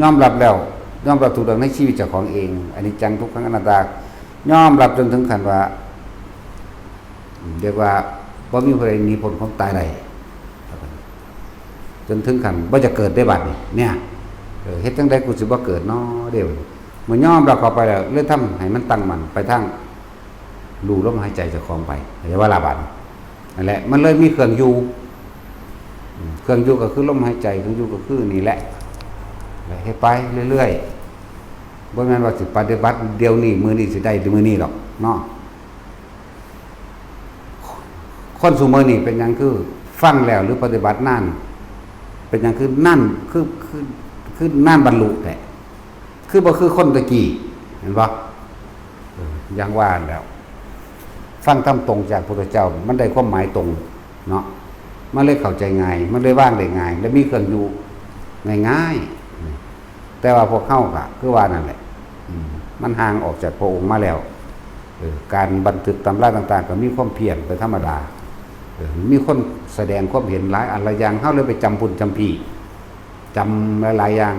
ยอมรับแล้ว ยอมรับทุกเรื่องในชีวิตเจ้าของเอง อนิจจัง ทุกขัง อนัตตา ยอมรับจนถึงขั้นว่า เรียกว่าบ่มีผู้ใดหนีพ้นความตายได้ จนถึงขั้นบ่จะเกิดได้บัดนี้ เนี่ย เออ เฮ็ดจั่งใดกูสิบ่เกิดน้อเด้ เมื่อยอมรับเข้าไปแล้ว เลยทำให้มันตั้งมั่นไปทาง รู้ลมหายใจเจ้าของไป เรียกว่าละบัด นั่นแหละ มันเลยมีเครื่องอยู่ อืม เครื่องอยู่ก็คือลมหายใจ เครื่องอยู่ก็คือนี่แหละ แล้วเฮ็ดไปเรื่อยๆ บ่แม่นว่าสิปฏิบัติเดี๋ยวนี้ มื้อนี้สิได้มื้อนี้ดอกเนาะ คนซุมื้อนี้เป็นหยังคือฟังแล้วหรือปฏิบัตินาน เป็นหยังคือนาน คือ คือ คือนานบรรลุแท้ คือบ่คือคนตะกี้ เห็นบ่ เออ อย่างว่าแล้ว ฟังธรรมตรงจากพุทธเจ้า มันได้ความหมายตรงเนาะ มันเลยเข้าใจง่าย มันเลยวางได้ง่าย และมีเครื่องอยู่ง่ายๆ แต่ว่าพวกเฮาก็คือว่านั่นแหละ อืม มันห่างออกจากพระองค์มาแล้ว เออ การบันทึกตำราต่างๆ ก็มีความเพี้ยนเป็นธรรมดา เออ มีคนแสดงความเห็นหลายอันหลายอย่าง เฮาเลยไปจำพุ่นจำพี้ จำหลายๆอย่าง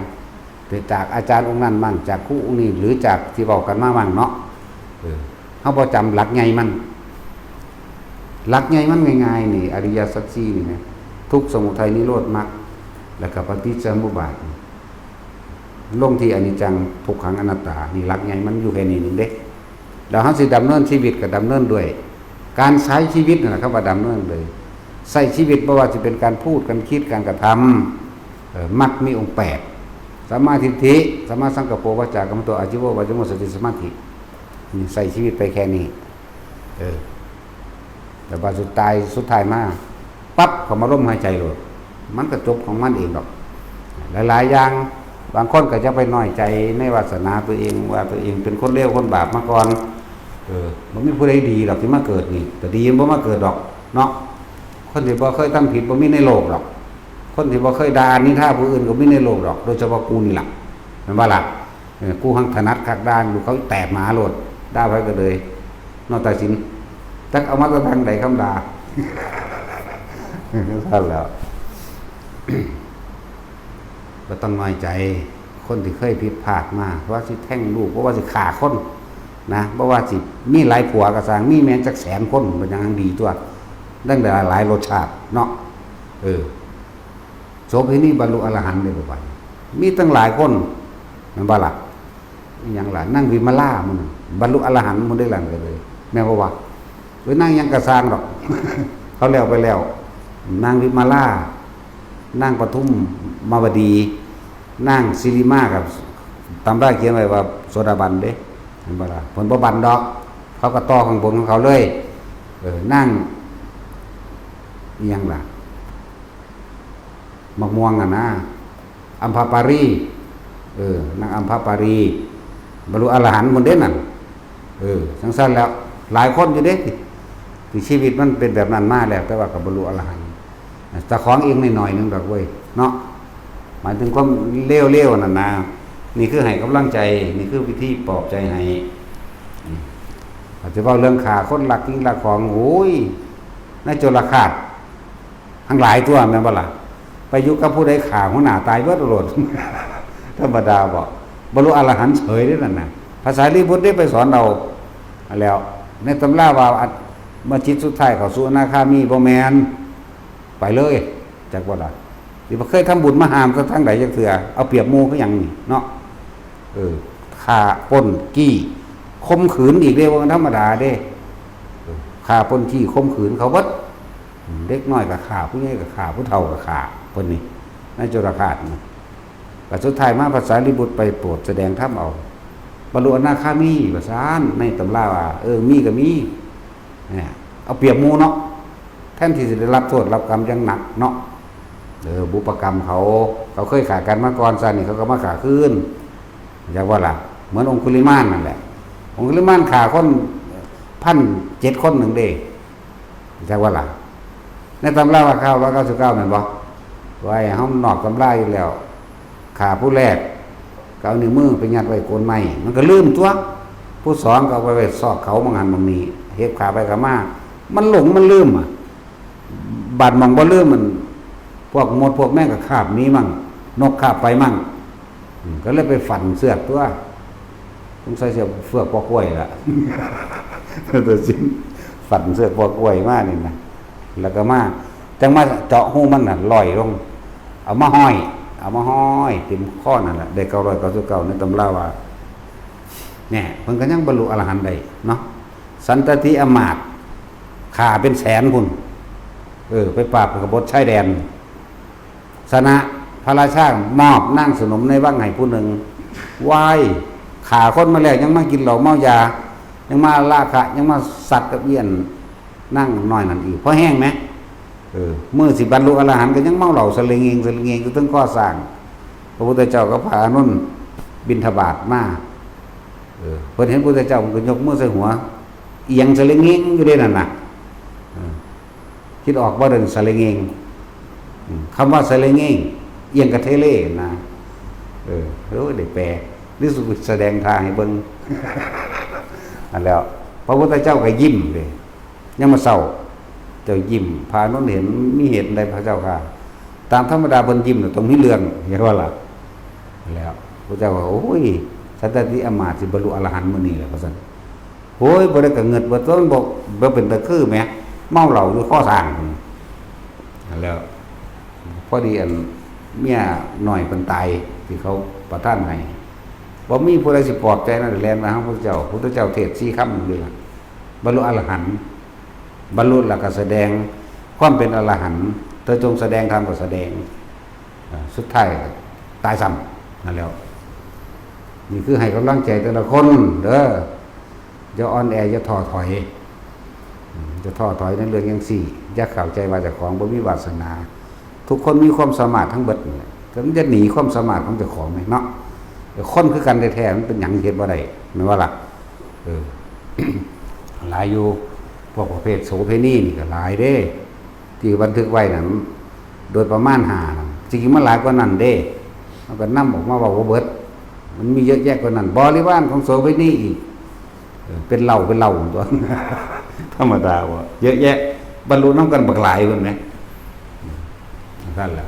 แต่จากอาจารย์องค์นั้นมั่ง จากครูองค์นี้ หรือจากที่เว้ากันมามั่งเนาะ เออ เฮาบ่จำหลักใหญ่มัน หลักใหญ่มันง่ายๆ นี่ อริยสัจสี่นี่นะ ทุกข์ สมุทัย นิโรธ มรรค แล้วก็ปฏิจจสมุปบาท ลงที่อนิจจัง ทุกขัง อนัตตา นี่หลักใหญ่มันอยู่แค่นี้หนึ่งเด้ แล้วเฮาสิดำเนินชีวิตก็ดำเนินด้วย การใช้ชีวิตนั่นแหละครับว่าดำเนินเลย ใช้ชีวิตบ่ว่าสิเป็นการพูด การคิด การกระทำ เอ่อ มรรคมีองค์แปด สัมมาทิฏฐิ สัมมาสังกัปโป วาจากัมมันโต อาชีโว วาจาโม สติ สมาธิ นี่ใช้ชีวิตไปแค่นี้ เออ แต่ว่าสุดท้าย สุดท้ายมา ปั๊บ เข้ามาลมหายใจโลด มันก็จบของมันเองดอก หลายๆ อย่าง บางคนก็จะไปน้อยใจในวาสนาตัวเอง ว่าตัวเองเป็นคนเลวคนบาปมาก่อน เออ บ่มีผู้ใดดีดอกที่มาเกิดนี่ แต่ดีมันบ่มาเกิดดอก เนาะ คนที่บ่เคยทำผิดบ่มีในโลกดอก คนที่บ่เคยด่านินทาผู้อื่นก็มีในโลกดอก โดยเฉพาะกูนี่ล่ะ แม่นบ่ล่ะ เออ กูหังถนัดคักด่า อยู่เขาแตกหมาโลด ด่าไผก็เลย นอกตายสิน จักเอามาแต่ทางใดคำด่า ซั่นแหล้ว บ่ต้องน้อยใจ คนที่เคยผิดพลาดมา ว่าสิแทงลูก ว่าสิฆ่าคน นะ บ่ว่าสิมีหลายผัวก็ซ่าง มีแม่นจักแสนคน มันยังดีตัว ได้หลายๆรสชาติเนาะ เออ โสเภณีบรรลุอรหันต์ได้บ่บัดนี้ มีตั้งหลายคน แม่นบ่ล่ะ อีหยังล่ะ นางวิมลาหมู่นั้น บรรลุอรหันต์หมู่ได้หลังเลย แม่นบ่วะ เอ้ย นางหยังก็ซ่างดอก เขาแล้วไปแล้ว นางวิมลา นางปทุมมาวดี นางสิริมากับตำราเขียนไว้ว่าโสดาบันเด้ เห็นบ่ล่ะ เพิ่นบ่บันดอก เขาก็ต่อข้างบนของเขาเลย เออ นาง อีหยังล่ะ มะม่วงอะนะ อัมพปารี เออ นางอัมพปารี บรรลุอรหันต์หมู่เด้นั่น เออ จังซั่นแล้ว หลายคนอยู่เด้ ที่ชีวิตมันเป็นแบบนั้นมาแล้ว แต่ว่าก็บรรลุอรหันต์ เจ้าของเองหน่อยๆหนึ่งดอกเว้ย เนาะ หมายถึงความเลวๆนั่นนะ นี่คือให้กำลังใจ นี่คือวิธีปลอบใจให้ อืม อาจจะเว้าเรื่องฆ่าคน ลักสิ่งลักของ โอ้ย ในจุลฆาส ทั้งหลายตัวแม่นบ่ล่ะ ไปอยู่กับผู้ใดฆ่าหัวหน้าตายเบิดโลด ธรรมดาบ่ บรรลุอรหันต์เฉยเด้นั่นน่ะ ภาษาลีบุตรได้ไปสอนเอา แล้ว ในตำราว่าอัน เมื่อจิตสุดท้ายเข้าสู่อนาคามีบ่แม่น ไปเลย จักบ่ล่ะ สิบ่เคยทำบุญมาห้ามซะทางใดจักเทื่อ เอาเปรียบหมู่คือหยังนี่เนาะ เออ ฆ่าปล้นจี้ข่มขืนอีกเด้ บ่ธรรมดาเด้ เออ ฆ่าปล้นจี้ข่มขืนเขาเบิด อืม เด็กน้อยก็ฆ่า ผู้ใหญ่ก็ฆ่า ผู้เฒ่าก็ฆ่า เพิ่นนี่ ในจุลฆาสนี่ ก็สุดท้ายมาพระสารีบุตรไปโปรดแสดงธรรมเอา บรรลุอนาคามีว่าซั่น ในตำราว่า เออ มีก็มี เนี่ย เอาเปรียบหมู่เนาะ แทนที่สิได้รับโทษรับกรรมอย่างหนักเนาะ เออ บุพกรรมเขา เขาเคยฆ่ากันมาก่อน ซะนี่เขาก็มาฆ่าคืน จักว่าล่ะ เหมือนองคุลิมานนั่นแหละ องคุลิมานฆ่าคนพันเจ็ดคนหนึ่งเด้ จักว่าล่ะ ในตำราว่าเก้าร้อยเก้าสิบเก้าแม่นบ่ ไว้เฮานอกตำราอยู่แล้ว ฆ่าผู้แรก ก็เอานิ้วมือไปยัดไว้โคนไม้ มันก็ลืมตัว ผู้สองก็เอาไปไว้ซอกเขาหม่องหั้นหม่องนี้ เฮ็ดฆ่าไปฆ่ามา มันหลงมันลืมอะ บาดหม่องบ่ลืมมัน พวกมดพวกแมงก็คาบหนีมั่ง นกคาบไปมั่ง อืม ก็เลยไปฝันเสือกตัว สงสัยเสือกเฟือกปอกล้วยล่ะ ตัวจริง ฝันเสือกปอกล้วยมานี่นะ แล้วก็มา จังมาเจาะหูมันน่ะ ลอยลง เอามาห้อย เอามาห้อยเต็มข้อนั่นแหละ ได้เก้าร้อยเก้าสิบเก้าในตำราว่า เนี่ย เพิ่นก็ยังบรรลุอรหันต์ได้เนาะ สันตติอำมาตย์ ฆ่าเป็นแสนพุ้น เออ ไปปราบกบฏชายแดน ชนะ พระราชามอบนางสนมในวังให้ผู้หนึ่ง ว้าย ฆ่าคนมาแล้วยังมากินเหล้าเมายา ยังมาละคะ ยังมาสัตว์กับเอี้ยนนางน้อยนั่นอีก พอแฮงไหม เออ มื้อสิบรรลุอรหันต์ก็ยังเมาเหล้าสะเลงเงงสะเลงเงงอยู่เทิงคอช้าง พระพุทธเจ้ากับพระอานนท์บิณฑบาตมา เออ เพิ่นเห็นพระพุทธเจ้าเพิ่นก็ยกมือใส่หัว เอียงสะเลงเงงอยู่เด้นั่นน่ะ เออ คิดออกบ่เด้อ สะเลงเงง อืม คำว่าสะเลงเงง เอียงกะเทเลนะ เออ โอ้ย ได้แปล หรือสิแสดงท่าให้เบิ่ง อันแล้ว พระพุทธเจ้าก็ยิ้มเด้ ยามมื้อเช้า เจ้ายิ้ม พระอานนท์เห็น มีเหตุใดพระเจ้าข้า ตามธรรมดาเพิ่นยิ้มน่ะต้องมีเรื่อง เห็นบ่ล่ะ แล้วพระเจ้าว่า โอ้ย สันตติอำมาตย์สิบรรลุอรหันต์มื้อนี้แหละ ว่าซั่น โอ้ย บ่ได้ก็เงิด บ่ต้น บ่ บ่เป็นตาคือแหม เมาเหล้าอยู่คอช้าง แล้ว พอดีอันเมียน้อยเพิ่นตาย ที่เขาประทานให้ บ่มีผู้ใดสิปลอบใจนะ แล่นมาหาพระเจ้า พระเจ้าเทศน์สี่คำอยู่ล่ะ บรรลุอรหันต์ บรรลุแล้วก็แสดงความเป็นอรหันต์ เธอจงแสดงธรรมก็แสดง อ่า สุดท้ายก็ตายซ้ำ นั่นแหล้ว นี่คือให้กำลังใจแต่ละคนเด้อ อย่าอ่อนแอ อย่าท้อถอย อืม อย่าท้อถอยในเรื่องจั่งซี้ อย่าเข้าใจว่าเจ้าของบ่มีวาสนา ทุกคนมีความสามารถทั้งเบิดนั่นแหละ แต่มันจะหนีความสามารถของเจ้าของไหมเนาะ คนคือกันแท้ๆ มันเป็นหยังเฮ็ดบ่ได้ แม่นบ่ล่ะ เออ หลายอยู่ พวกประเภทโสเภณีนี่ก็หลายเด้ ที่บันทึกไว้นั่น โดยประมาณห้านั่น จริงๆ มันหลายกว่านั้นเด้ มันก็นำออกมาเว้าบ่เบิด มันมีเยอะแยะกว่านั้น บริวารของโสเภณีอีก เออ เป็นเหล่าเป็นเหล่าตัว ธรรมดาบ่ เยอะแยะ บรรลุนำกันบักหลายพุ้นแหม นั่นแหละ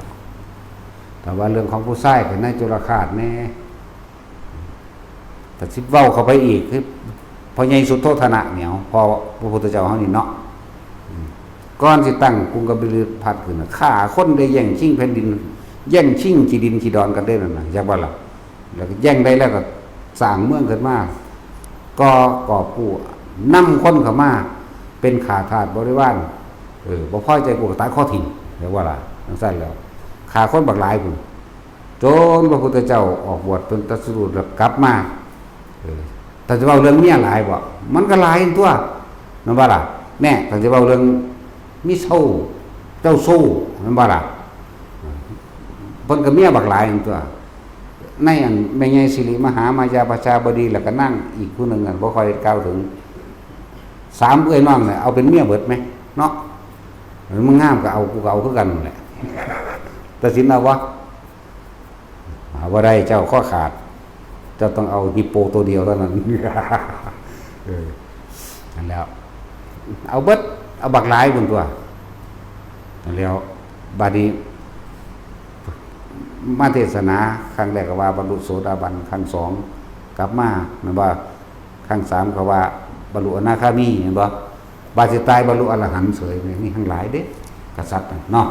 แต่ว่าเรื่องของผู้ชายก็ในจุลฆาสแน่ แต่สิเว้าเข้าไปอีก คือ พ่อใหญ่สุโธทนะเนี่ย พ่อพระพุทธเจ้าเฮานี่เนาะ อืม ก่อนสิตั้งกรุงกบิลพัสดุ์ขึ้นน่ะ ฆ่าคนได้ แย่งชิงแผ่นดิน แย่งชิงขี้ดินขี้ดอนกันได้นั่นน่ะ จักว่าล่ะ แล้วก็แย่งได้แล้วก็สร้างเมืองขึ้นมา ก่อกอบกู้ นำคนเข้ามา เป็นข้าทาสบริวาร เออ บ่พอใจกูก็ตัดคอทิ่ม จักว่าล่ะ จั่งซั้นแล้ว ฆ่าคนบักหลายพุ้น จนพระพุทธเจ้าออกบวช เพิ่นตรัสรู้แล้วกลับมา เออ แต่จะเว้าเรื่องเมียหลายบ่ มันก็หลายตัว แม่นบ่ล่ะ แน่ แต่จะเว้าเรื่องมีโซ่ เจ้าโซ่ แม่นบ่ล่ะ เพิ่นก็เมียบักหลายตัว ในอันแม่ใหญ่สิริมหามายาประชาบดี แล้วก็นางอีกผู้หนึ่งนั่น บ่ค่อยได้กล่าวถึง สามเอื้อยน้องเนี่ย เอาเป็นเมียเบิดไหม เนาะ มึงงามก็เอา กูก็เอาคือกันนั่นแหละ ตัดสินเอาวะ หาบ่ได้ เจ้าข้อขาด เจ้าต้องเอาฮิปโปตัวเดียวเท่านั้น เออ นั่นแล้ว เอาเบิด เอาบักหลายพุ้นตัว นั่นแล้ว บัดนี้ มาเทศนา ครั้งแรกก็ว่าบรรลุโสดาบัน ครั้งสอง กลับมา แม่นบ่ ครั้งสามก็ว่าบรรลุอนาคามี แม่นบ่ บาดสิตายบรรลุอรหันต์เฉย นี่ นี่ทั้งหลายเด้ กษัตริย์น่ะเนาะ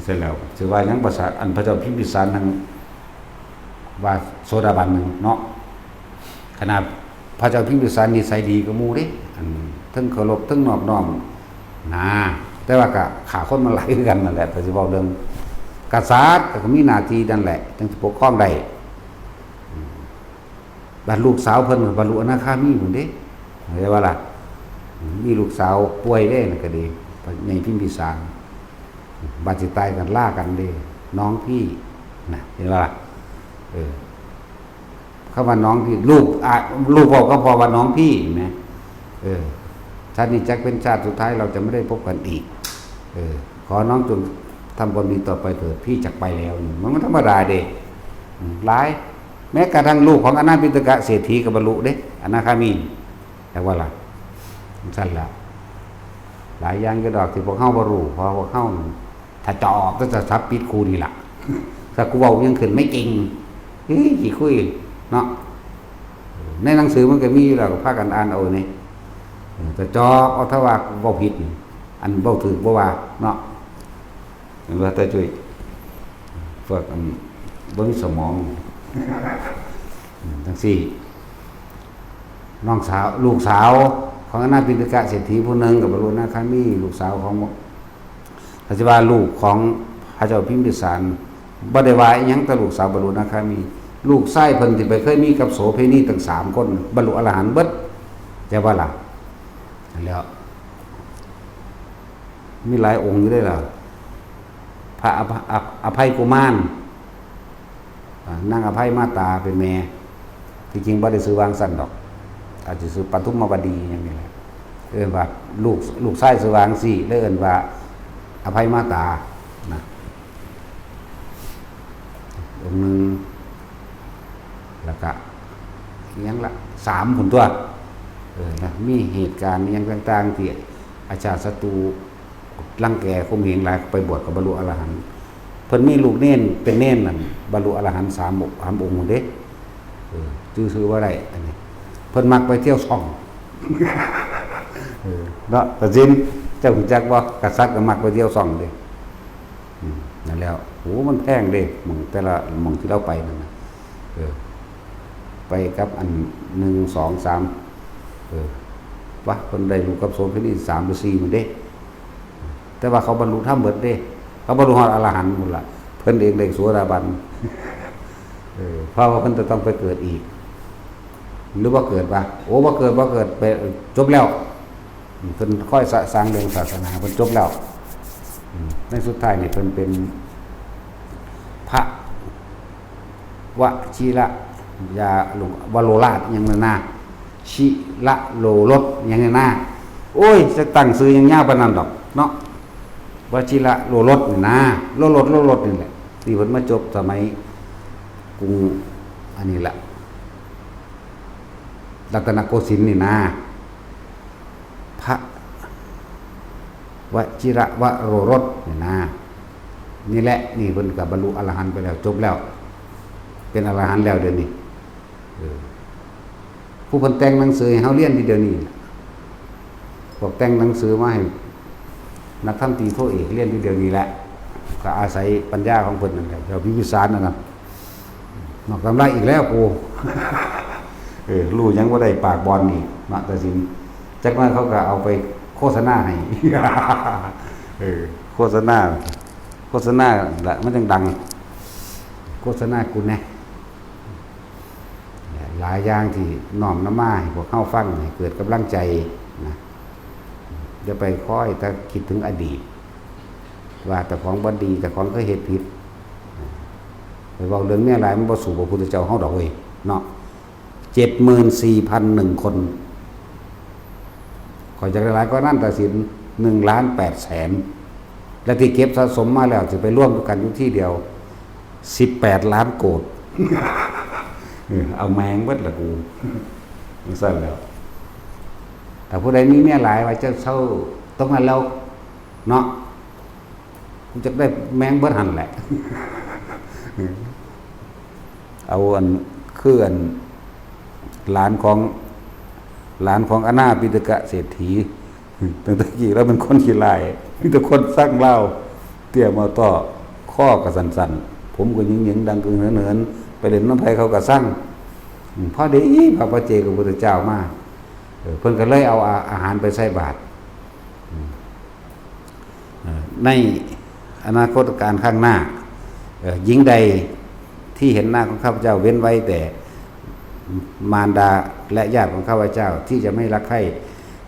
เสร็จแล้ว ถือว่ายังประสาท อันพระเจ้าพิมพิสารนั่นว่าโสดาบันหนึ่งเนาะ ขนาดพระเจ้าพิมพิสารนิสัยดีกว่าหมู่เด้ อันเทิงเคารพเทิงนอบน้อม นะ แต่ว่าก็ฆ่าคนมาหลายคือกันนั่นแหละ แต่สิเว้าเรื่องกษัตริย์ก็มีหน้าที่นั่นแหละ จั่งสิปกครองได้ อืม บัดลูกสาวเพิ่นก็บรรลุอนาคามีพุ้นเด้ เข้าใจบ่ล่ะ อืม มีลูกสาวป่วยเด้ นั่นก็ดี พระใหญ่พิมพิสาร บัดสิตายกันลากันเด้ น้องพี่ นะ เห็นบ่ล่ะ เออ คำว่าน้องพี่ ลูก อ่ะ ลูกเว้ากับพ่อว่าน้องพี่ เห็นไหม เออ ชาตินี้จักเป็นชาติสุดท้าย เราจะไม่ได้พบกันอีก เออ ขอน้องจงทำความดีต่อไปเถิด พี่จักไปแล้ว นี่มัน มันธรรมดาเด้ อืม หลาย แม้กระทั่งลูกของอนาถปิณฑกเศรษฐีก็บรรลุเด้ อนาคามี จักว่าล่ะ จั่งซั้นล่ะ หลายอย่างอยู่ดอกที่พวกเฮาบ่รู้ เพราะพวกเฮา ถ้าจะออกก็จะสับปิดครูนี่ล่ะ ถ้ากูเว้ายังขึ้นไม่จริง เฮ้ย ขี้คุย เนาะ ในหนังสือมันก็มีอยู่แล้ว ก็พากันอ่านเอานี่ เออ แต่จอบเอา ถ้าว่าเว้าผิดนี่ อันเว้าถูกบ่ว่า เนาะ เห็นว่าแต่จุ้ย พวกอันเบิ่งสมอง อืม จั่งซี้ น้องสาว ลูกสาวของอนาถปิณฑกเศรษฐีผู้หนึ่งก็บรรลุอนาคามี ลูกสาวของ ถ้าสิว่าลูกของพระเจ้าพิมพิสาร บ่ได้ว่าอิหยัง แต่ลูกสาวบรรลุอนาคามี ลูกชายเพิ่นที่ไปเคยมีกับโสเภณีตั้งสามคน บรรลุอรหันต์เบิด แต่ว่าล่ะ แล้ว มีหลายองค์อยู่เด้ล่ะ พระอภ- อภ- อภัยกุมาร อ่า นางอภัยมาตาเป็นแม่ ที่จริงบ่ได้ชื่อว่าจั่งซั้นดอก อาจจะชื่อปทุมวดีอย่างนี้แหละ เอิ้นว่าลูก ลูกชายชื่อว่าจั่งซี้ เลยเอิ้นว่าอภัยมาตา นะ องค์หนึ่ง แล้วก็อิหยังละ สามพุ้นตัว เออ นะ มีเหตุการณ์อิหยังต่างๆ ที่อาชาติศัตรูรังแกข่มเหงหลาย ไปบวชก็บรรลุอรหันต์ เพิ่นมีลูกเณรเป็นเณรนั่น บรรลุอรหันต์สามองค์ สามองค์พุ้นเด้ เออ จื่อชื่อบ่ได้ อันนี้ เพิ่นมักไปเที่ยวช่อง เออ เนาะ ตาจิน เจ้ารู้จักบ่ กษัตริย์ก็มักไปเที่ยวช่องเด้ อืม นั่นแล้ว โห มันแพงเด้ หม่องแต่ละหม่องที่ลาวไปนั่นน่ะ เออ ไปกับอัน หนึ่ง สอง สาม เออ วะ เพิ่นได้ลูกกับโสเภณีสามหรือสี่พุ้นเด้ แต่ว่าเขาบรรลุธรรมเบิดเด้ เขาบรรลุฮอดอรหันต์พุ้นล่ะ เพิ่นเองได้โสดาบัน เออ เพราะว่าเพิ่นจะต้องไปเกิดอีก หรือบ่เกิดวะ โอ้ บ่เกิด บ่เกิด ไป จบแล้ว เพิ่นคอยสะสางเรื่องศาสนา เพิ่นจบแล้ว อืม ในสุดท้ายนี่เพิ่นเป็นพระวชิระยา วโรราชอิหยังนั่นนา ชิระโลรสอิหยังนั่นนา โอ้ย จะตั้งชื่อหยังยาวปานนั้นดอกเนาะ วชิระโลรสนี่นะ โลรส โลรสนี่แหละ ที่เพิ่นมาจบสมัยกรุง อันนี้แหละ รัตนโกสินทร์นี่นะ พระวชิระวโรรสนี่นะ นี่แหละ นี่เพิ่นก็บรรลุอรหันต์ไปแล้ว จบแล้ว เป็นอรหันต์แล้วเดี๋ยวนี้ เออ ผู้เพิ่นแต่งหนังสือให้เฮาเรียนอยู่เดี๋ยวนี้ พวกแต่งหนังสือมาให้นักธรรมตรีโทเอกเรียนอยู่เดี๋ยวนี้แหละ ก็อาศัยปัญญาของเพิ่นนั่นแหละ เดี๋ยวพิมพิสารนั่นน่ะ นอกตำราอีกแล้วกู เออ รู้หยังบ่ได้ปากบอนนี่ มาแต่สิน จักหน่อยเขาก็เอาไปโฆษณาให้ เออ โฆษณา โฆษณาละมันจังดัง โฆษณากูแน่ หลายอย่างที่น้อมนำมาให้พวกเฮาฟังให้เกิดกำลังใจนะ อย่าไปคอยแต่คิดถึงอดีต ว่าเจ้าของบ่ดี เจ้าของเคยเฮ็ดผิด ไปเว้าเรื่องเมียหลายมันบ่สู้พระพุทธเจ้าเฮาดอกเว้ย เนาะ เจ็ดหมื่นสี่พันหนึ่งคน ข้อยอยากได้หลายกว่านั้น ตัดสิน หนึ่งล้านแปดแสน และที่เก็บสะสมมาแล้วสิไปรวมกันอยู่ที่เดียว สิบแปดล้านโกด เออ เอาแมงเบิดละกู มันสั้นแล้ว ถ้าผู้ใดมีเมียหลายว่าจะเศร้าตรงนั้นแล้ว เนาะ กูจะได้แมงเบิดหั่นแหละ เอาอัน คืออัน หลานของ หลานของอนาถปิณกะเศรษฐี ตั้งแต่กี้แล้วเป็นคนขี้ร้าย มีแต่คนซังลาว เตี้ยมาต่อ ข้อก็สั้นๆ ผมก็หยิงๆ ดังกึ่งเหินๆ ไปเล่นน้ำไผเขาก็ซัง อืม พอดีพระปัจเจกพุทธเจ้ามา เออ เพิ่นก็เลยเอาอา-, อาหารไปใส่บาตร อืม เอ่อ ในอนาคตการข้างหน้า เอ่อ หญิงใดที่เห็นหน้าของข้าพเจ้าเว้นไว้แต่มารดาและญาติของข้าพเจ้าที่จะไม่รักใคร่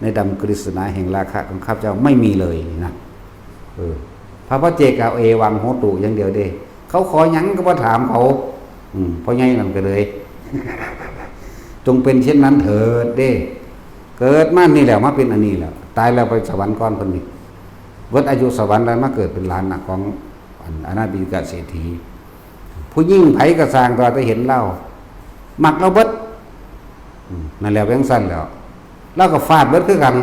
ในดำกฤษณาแห่งราคะของข้าพเจ้าไม่มีเลยนะ เออ พระปัจเจกเอาเอวังโหตุอย่างเดียวเด้ เขาขอหยังก็บ่ถามเขา อืม พ่อใหญ่นั่นก็เลย จงเป็นเช่นนั้นเถิดเด้ เกิดมานี่แหละมาเป็นอันนี้แหละ ตายแล้วไปสวรรค์ก่อนเพิ่นนี่ เบิดอายุสวรรค์แล้วมาเกิดเป็นหลานน่ะของอันอนาถปิณกะเศรษฐี ผู้หญิงไผก็สร้างตัวแต่เห็นเล่า มักเราเบิด อืม นั่นแหละเป็นจั่งซั่นแหล้ว เราก็ฟาดเบิดคือกัน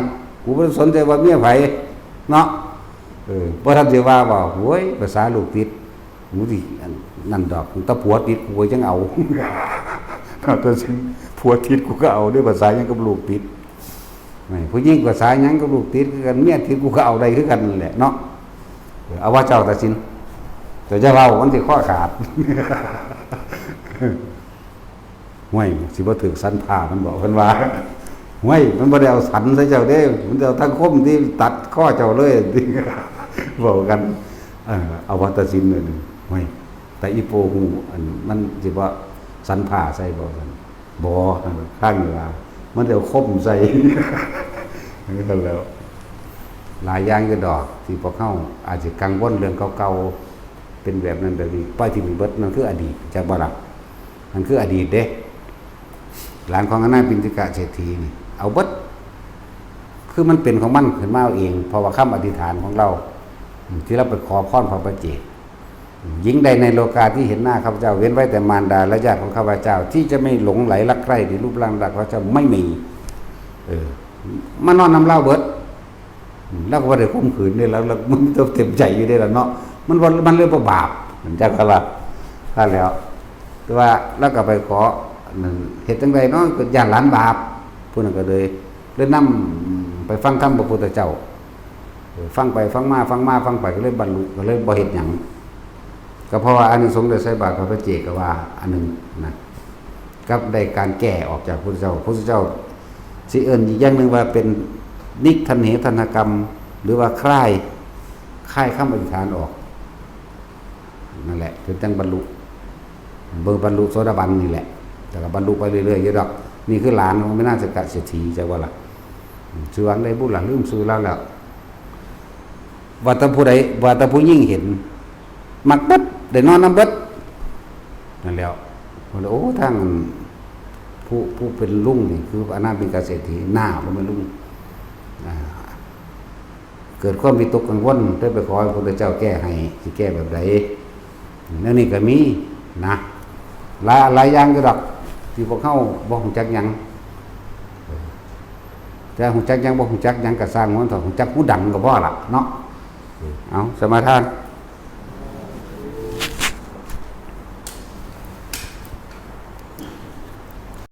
กูบ่ได้สนใจว่าเมียไผเนาะ เออ บ่ทันสิว่าบ่ โอ้ย ภาษาลูกติด กูสิอันนั่นดอก ถ้าผัวติดกูก็ยังเอา ถ้าผัวติดกูก็เอาเด้ ภาษาหยังกับลูกติด นี่ ผู้หญิงภาษาหยังกับลูกติดคือกัน เมียติดกูก็เอาได้คือกันนั่นแหละเนาะ เออ เอาว่าเจ้าตัดสิน แต่จะเว้ามันสิข้อขาด ห้วย สิบ่ถืกสันผ้ามันบอกเพิ่นว่า ห้วย มันบ่ได้เอาสันใส่เจ้าเด้ มันจะเอาทั้งคมที่ตัดข้อเจ้าเลย บอกกัน เออ เอาว่าตัดสินเลย ห้วย แต่อีโปหู อัน มันสิบ่สันผ้าใส่บ่ซั่น บ่ ข้างเหนือ มันจะเอาคมใส่ นั่นแหล้ว หลายอย่างอยู่ดอก ที่พวกเฮาอาจสิกังวลเรื่องเก่าๆ เป็นแบบนั้นแบบนี้ ปล่อยถิ่มเบิด นั่นคืออดีต จักบ่ล่ะ นั่นคืออดีตเด้ หลานของอนาถปิณฑิกะเศรษฐีนี่ เอาเบิด คือมันเป็นของมันขึ้นมาเอาเอง เพราะว่าคำอธิษฐานของเรา อืม ที่เราไปขอพรพระปัจเจก หญิงใดในโลกาที่เห็นหน้าข้าพเจ้า เว้นไว้แต่มารดาและญาติของข้าพเจ้า ที่จะไม่หลงใหลรักใคร่ในรูปร่างหน้าตาข้าพเจ้าไม่มี เออ มานอนนำเล่าเบิด อืม แล้วก็บ่ได้ข่มขืนนี่แล้ว แล้วมันเต็มใจอยู่ได้แล้วเนาะ มันบ่ มันเลยบ่บาป มันจักว่าถ้าแล้ว แต่ว่าแล้วก็ไปขอ นั่น เฮ็ดจั่งใดเนาะ ก็ย้านหลานบาป ผู้นั้นก็เลย เลยนำไปฟังธรรมพระพุทธเจ้า เออ ฟังไปฟังมา ฟังมาฟังไป ก็เลยบรรลุ ก็เลยบ่เฮ็ดหยัง ก็เพราะว่าอานิสงส์ได้ใส่บาตรพระปัจเจกว่าอันหนึ่งนะ กับได้การแก้ออกจากพุทธเจ้า พุทธเจ้าสิเอิ้นอีกอย่างหนึ่งว่าเป็นนิกขันเหทัณฑกรรม หรือว่าคลาย คลายคำอธิษฐานออก นั่นแหละ เป็นจังบรรลุ เบิ่งบรรลุโสดาบันนี่แหละ แต่ก็บรรลุไปเรื่อยๆอยู่ดอก นี่คือหลานของแม่นางสกะเศรษฐี จักว่าล่ะ ชื่อว่าได้บุญล่ะ ลืมชื่อแล้วแล้ว ว่าแต่ผู้ใด ว่าแต่ผู้หญิงเห็น มักเบิด ได้นอนนำเบิด นั่นแหล้ว เพิ่นเลย โอ้ ทางผู้ ผู้เป็นลุงนี่ คืออนาถปิณฑิกะเศรษฐี น้า บ่แม่นลุง อ่า เกิดความวิตกกังวล เลยไปขอให้พระพุทธเจ้าแก้ให้ สิแก้แบบใด แนวนี้ก็มีนะ หลาย หลายอย่างอยู่ดอก ที่พวกเฮาบ่ฮู้จักหยัง แต่ฮู้จักหยังบ่ฮู้จักหยังก็ซ่างมันเถาะ ฮู้จักหูดังก็พอละเนาะ เอา สมาทาน